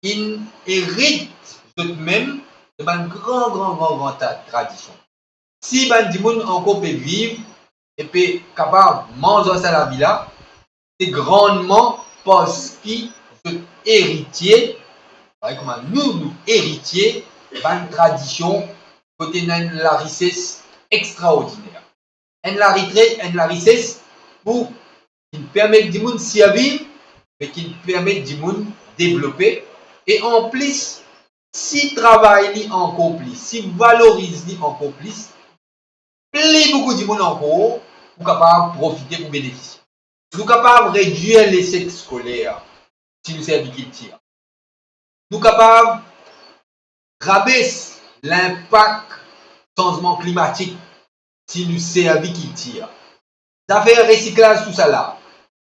inn erit zotmem de bann gran, gran, gran, gran ta-, tradision. Si bann dimoun ankor pe viv e pe kapav manz ar sa lavi la, se grandman parski zot eritie, parey kouma nou, nou eritie bann tradision kot ena enn larises extraordiner. Enn laritre-, enn larises pou, ki permet dimoun sirviv, me ki permet dimoun devlope. E anplis, si travay li ankor plis, si valoriz li ankor plis, pli boukou dimoun ankor pou kapav profite, pou benefisie. Nou kapav redwir lesek skoler si nou servi kiltir. Nou kapav rabes linpak sanzman klimatik si nou servi kiltir. Zafer resiklaz, tousala,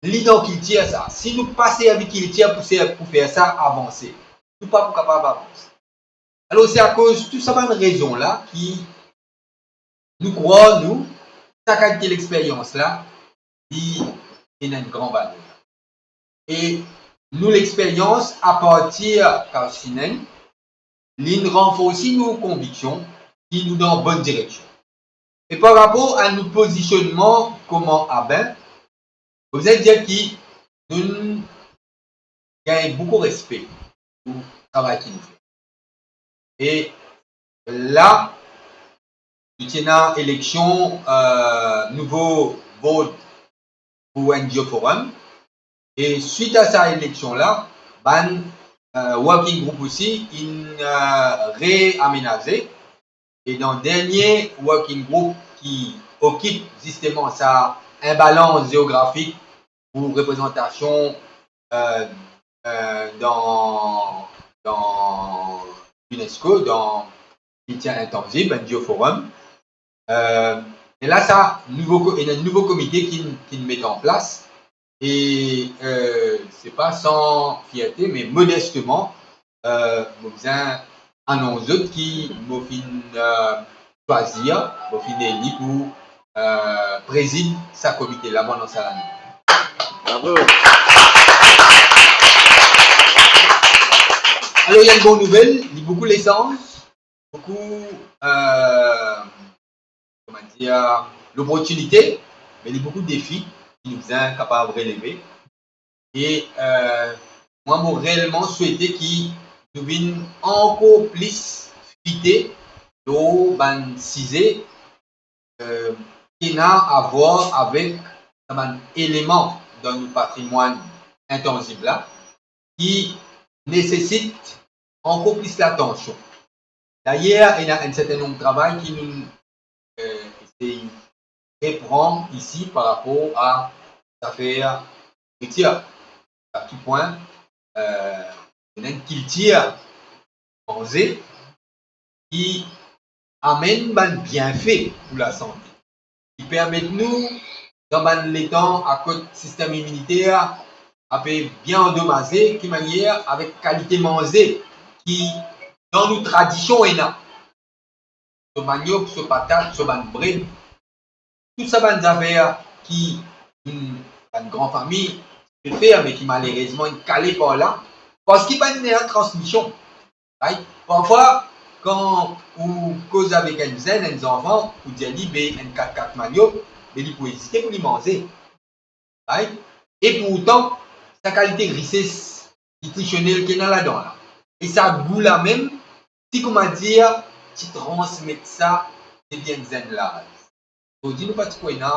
li dan kiltir sa. Si nou pa servi kiltir pou ser-, pou fer sa avanse, nou pa pou kapav avanse. Alor, se akoz tou sa bann rezon la ki nou krwar, nou, sa kalite lexperyans la, li ena enn gran valer. E nou lexperyans apartir Karl Stinnes, linn ranforsi nou konviksion ki nou dan bonn direksion. E par rapor a nou pozisionnman kouma Aben, mo bizin dir ki nou gagn boukou respe pou travay ki nou fer. E la, nou ti ena eleksion, eh, nouvo board pou N G O Forum. E swit a sa eleksion la, bann, eh, working group osi inn, eh, reamenaze. E dan dernie working group ki okip zisteman sa inbalans zeografik pou reprezantasion, eh, eh, dan, dan UNESCO, dan kiltir intanzib, N G O Forum. Eh, e la sa nouvo ko-, ena enn nouvo komite ki, ki met an plas. E, eh, se pa san fierte, me modesteman, eh, mo bizin anons zot ki mo finn, eh, swazir, mo finn eli pou, eh, prezid sa komite la pandan sa lane. Bravo. Alor, ena enn bon nouvel, li boukou lesanz, boukou, eh, kouma dir, loportinite, me li boukou defi ki nou bizin kapav releve. E, eh, mwa, mo reelman swete ki nou vinn ankor plis fite lor bann size, eh, ki ena a vwar avek sa bann eleman dan nou patrimwann intanzib la, ki nesesit ankor plis latansion. Dayer, ena enn serten nonb travay ki nou, eh, esey repran isi par rapor a zafer nouritir. A ki pwin, eh, ena enn kiltir manze ki amenn bann bienfe pou lasante, ki permet nou, dan bann letan kot sistem iminiter ape bien andomaze, ki manier avek kalite manze ki dan nou tradision ena, so maniok, so patat, so bann bred, tou sa bann zafer ki, hmm, bann gran fami ti pe fer, me ki malerezman inn kale par la, parski pa ena transmision. Right? Parfwa, kan ou koz avek enn zenn, enn zanfan, ou dir li, be enn kat-kat maniok, be li pou ezite pou li manze. Right? E pourtan, sa kalite rises nitrisionel ki ena ladan la, e sa gou la mem, ti, kouma dir, ti transmet sa depi enn zenn laz. Zordi nou pa ti pou ena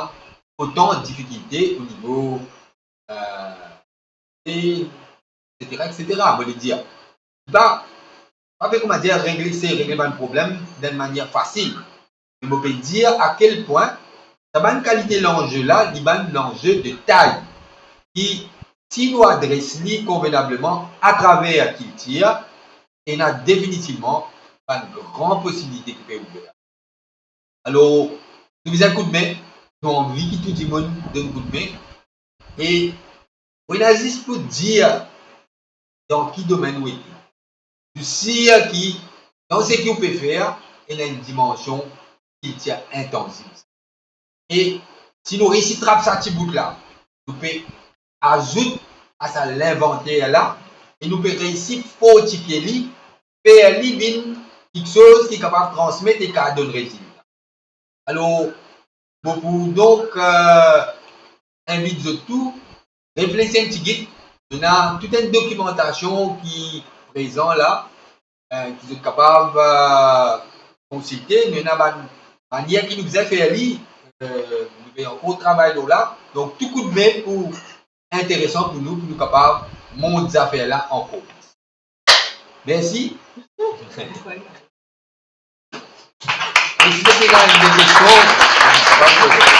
otan difikilte o nivo, eh, e, etsetera, etsetera, mo le dir. Pa, pa pe, kouma dir, regle, se regle bann problem dan enn manier fasil. Me mo pe dir a kel pwin sa bann kalite lanze la, li bann lanze de tay, ki si nou adres li konvenableman atraver kiltir, ena definitivman bann gran posibilite ki pe ouver. Alor, nou bizin koudme, nou anvi ki tou dimoun donn koudme. E ou ena zis pou dir dan ki domenn ou ete. Ou sir ki dan seki ou pe fer, ena enn dimansion kiltir intanzib. E si nou reisi trap sa ti bout la, nou pe azout a sa linvanter la, e nou pe reisi fortifie li, fer li vinn kiksoz ki kapav transmet e kapav donn rezilta. Alor, mo pou donk, eh, invit zot tou, reflesi enn tigit, nou ena tou enn dokimantasion ki prezan la, eh, ki zot kapav, eh, konsilte, nou ena bann manier ki nou bizin fer li, eh, nou pe ankor travay lor la, donk tou koudme pou interesan pou nou, pou nou kapav mont zafer la ankor plis. Mersi. E si zot ena enn de kestion, zot kapav poze.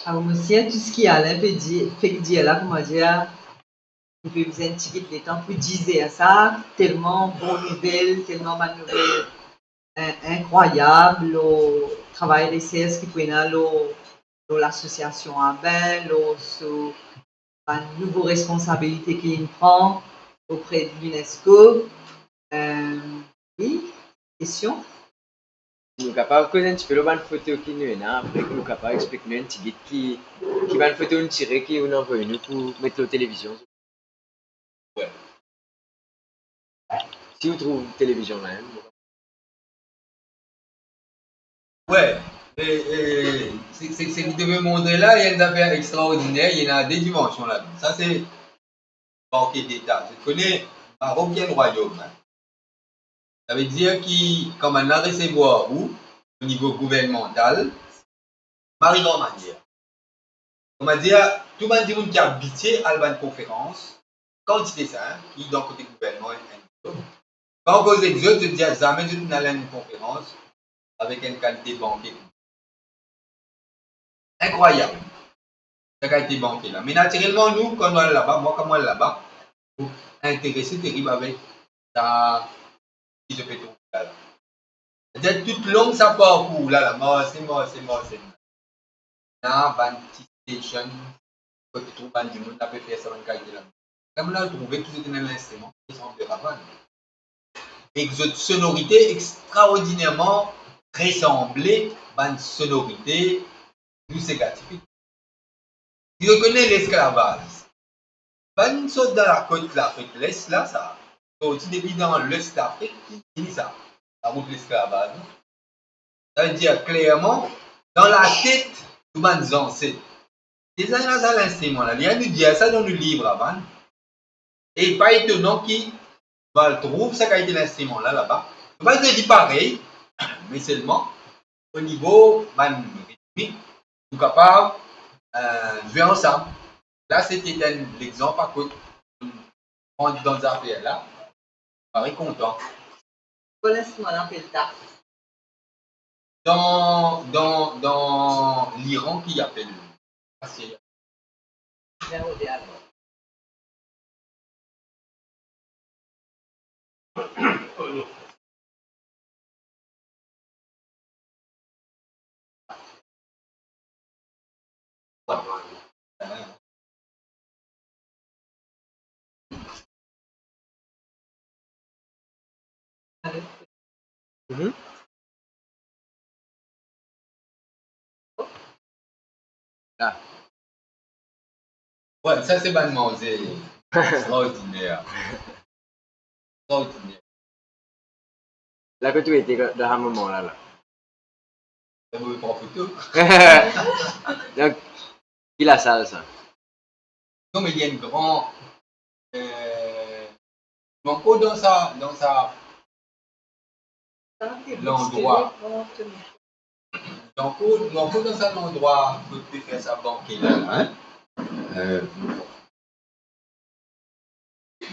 Alor, mo sir tou seki Alain pe dir, fek dir la, kouma dir, nou pe bizin enn tigit letan pou dizer sa, telman bon nouvel, telman bann nouvel, eh, inkrwayab, lor travay resers ki pou ena lor, lor lasosiasion Aben, lor so bann nouvo responsabilite ki linn pran opre de l'UNESCO. Eh, wi, kestion? nou kapav koz enn tipe lor bann foto ki nou ena, apre ki nou kapav explik nou enn tigit ki, ki bann foto ou'nn tire, ki ou'nn anvoy nou pou met lor televizion. Wi. Si ou trouv televizion la, hein. Wi, e, e, se, se, seki to pe montre la, li enn zafer extraordiner, li ena de dimansion la. Sa se banke deta. Zot kone, Marok li enn rwayom, hein. Savedir ki kan bann la resevwar ou, o nivo gouvernmantal, mari gran manier. Kouma dir, tou bann dimoun ki abitie al bann konferans, kantite sa, hein, ki dan kote gouvernman, enn, enn, kan ou koz ek zot, zot dir zame zot inn al enn konferans avek enn kalite banke. Inkrwayab, sa kalite banke la. Me natirelman, nou, kan nou al laba, mwa, kan mo al laba, mo interese terib avek sa ki zot pe trouve la. Savedir toutlong sa parkour la, la, marse, marse, marse, ena bann ti station kot ou trouv bann dimoun la pe fer sa bann kalite lamizik. Kan mo al trouve ki zot ena linstriman ki resanble ravann. Ek zot sonorite extraordinerman resanble bann sonorite nou sega tipik. Si zot kone lesklavaz, bann sort dan lakot Lafrik Les la, sa sorti depi dan Les Lafrik ki vini sa, larout lesklavaz, non? Savedir klerman, dan latet nou bann zanset, deza ena sa linstriman la. Li ena nou dir sa dan nou liv avan. E pa etonan ki nou al trouv sa kalite linstriman la laba. Nou pa dir li parey, me selman o nivo bann ritmik, nou kapav, eh, zwe ansam. La, se ti enn lexanp a kot nou rant dan zafer la, pare kontan. Ki linstriman la apel taf? Dan, dan, dan Liran ki apel, ase. Bien rode alor. Mhm. Ah. Wi, sa se bann manze extraordiner. Extraordiner. La kot ou ete dan sa moman la, la? Sa mo pe pran foto. Donk, ki lasal sa? Non, me li enn gran, eh, nou ankor dan sa, dan sa landrwa. Nou ankor, nou ankor dan sa landrwa kot pe fer sa banke la, hein? Eh, wi.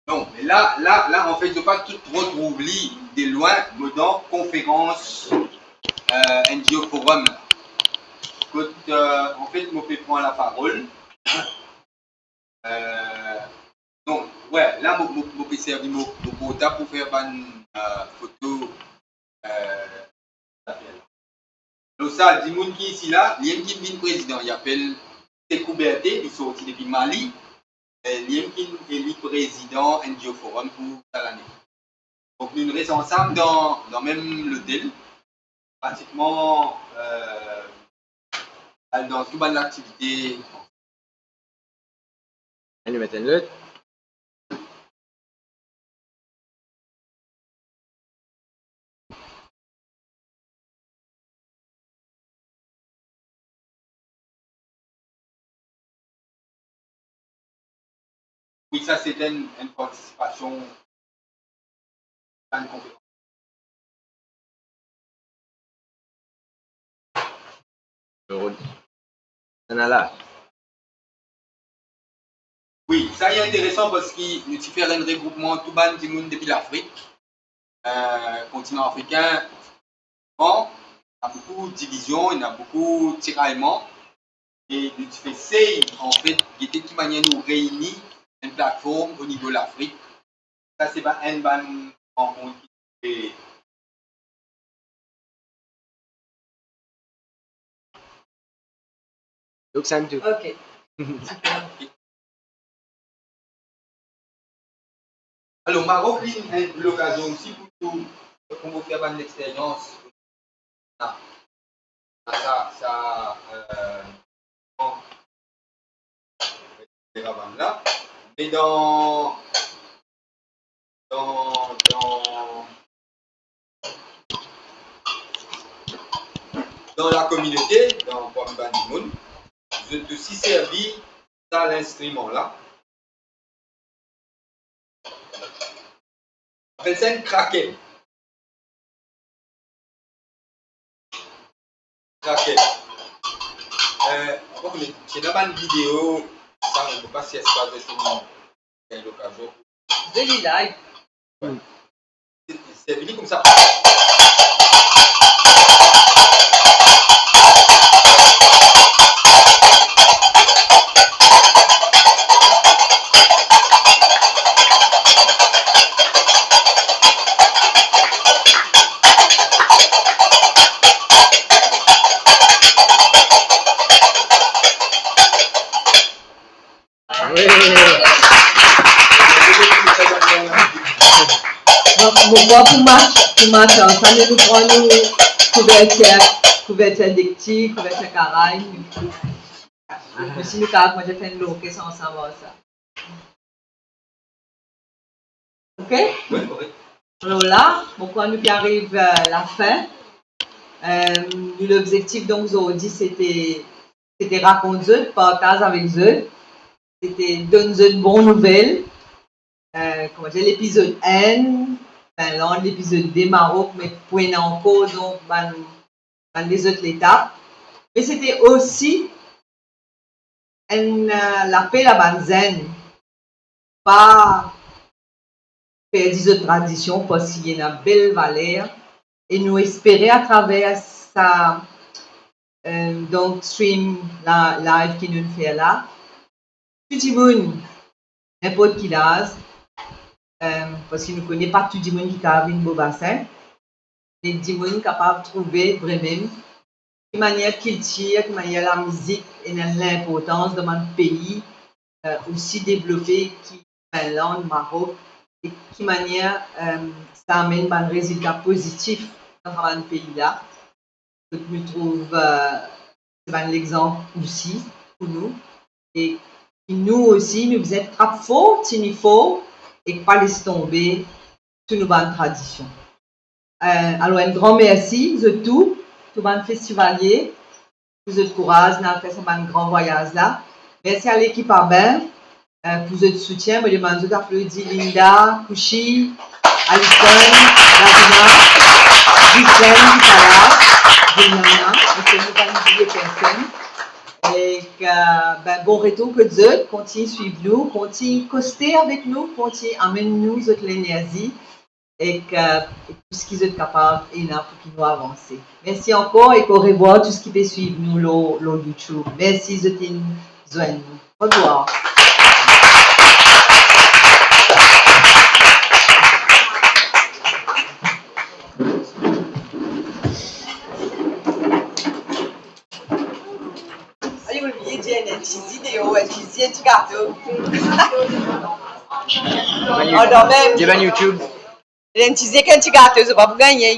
Non, me la, la, la, anfet, zot pa tou tro trouv li de lwin, mo dan konferans, eh, N G O Forum la. Kot, eh, anfet, mo pe pran laparol. Eh, donk, wi, la, mo, mo, mo pe servi mo, mo portab pou fer bann, eh, foto, eh, zafer la. Donk sa, dimoun ki isi la, li enn ki vinn prezidan, li apel Sekou Berthe, li sorti depi Mali, eh, li enn ki eli prezidan N G O Forum pou sa lane. Donk, nou res ansam dan, dan mem lotel, pratikman, eh, al dan tou bann aktivite. Ann met enn lot. Wi, sa se enn, enn partisipasion, enn konferans. Ena la. Wi, sa li interesan parski nou ti fer enn regroupman tou bann dimoun depi Lafrik, eh, kontinan afrikin. Bon, ena boukou divizion, ena boukou tirayman, e nou ti pe esey, anfet, gete ki manier nou reyni enn platform o nivo Lafrik. Sa se bann, enn bann rankont ki pe Looks and do. Ok. Super. Alor, Marok, li, enn lokazion osi pou, pou, pou mo fer bann lexperyans. Ah. Sa, sa, euh, bon. Karavane la. Me dan, dan, dan, dan lakominote, dan, parmi bann dimoun, zot osi servi sa linstriman la. Apel sa enn krakel. Krakel. Euh, bon, me, ti ena bann video, sa, mo pa sers pa, zis pou gagn lokazion. Veli live. Hmm. Se, se vini koumsa. Donk, mo krwar pou match, pou match, sa, nou, nou pran nou kouvertir, kouvertir lekti, kouvertir karay. Me si nou kapav, mo fer enn lorkes ansam ar sa. Ok? Wi, wi. Alor la, mo krwar nou pe ariv, euh, lafin. Euh, nou lobzektif, donk, zordi, se te, se te rakont zot, partaz avek zot, se te donn zot bon nouvel. Euh, kouma dir, lepizod enn, Finland, lepizod de, Marok, me pou ena ankor, donk, bann, bann lezot letap. Me se te osi enn, euh, lapel a bann zenn, pa perdi zot tradision, parski ena bel valer, e nou espere atraver sa, euh, donk, stream la, live ki nou fer la, tou dimoun, ninport ki laz, euh, parski nou kone pa tou dimoun ki kapav vinn Bobasin, me dimoun kapav trouve vremem ki manier kiltir, ki manier lamizik ena linportans dan bann pei, euh, osi devlope ki Finland, Marok, e ki manier, euh, sa amenn bann rezilta pozitif dan sa bann pei la. Donk, nou trouv, euh, se bann lexanp osi pou nou. E nou osi, nou bizin trap for, tini for, e pa les tonbe tou nou bann tradision. Euh, alor, enn gran mersi, zot tou, tou bann festivalie, pou zot kouraz, ena fer sa bann gran vwayaz la. Mersi a lekip Abin, euh, pou zot soutien. Mo demann zot aplodi Linda, Kouchi, Alison, Davina, Ghislaine ki pa la, Juliana, e ki nou pa bliye personn. E, euh, ben, bon retour kot zot, kontign swiv nou, kontign koste avek nou, kontign amenn nou zot lenerzi. Ek, euh, ek tou seki zot kapav ena pou ki nou avanse. Mersi ankor ek orevwar tou seki pe swiv nou lor, lor YouTube. Mersi zot inn zwenn nou. Orevwar. Ayo, li dir enn tizi deor, enn tizi, enn ti gato. Andan mem. Devan YouTube. Enn tizi ek enn ti gato, zot pa pou gagne.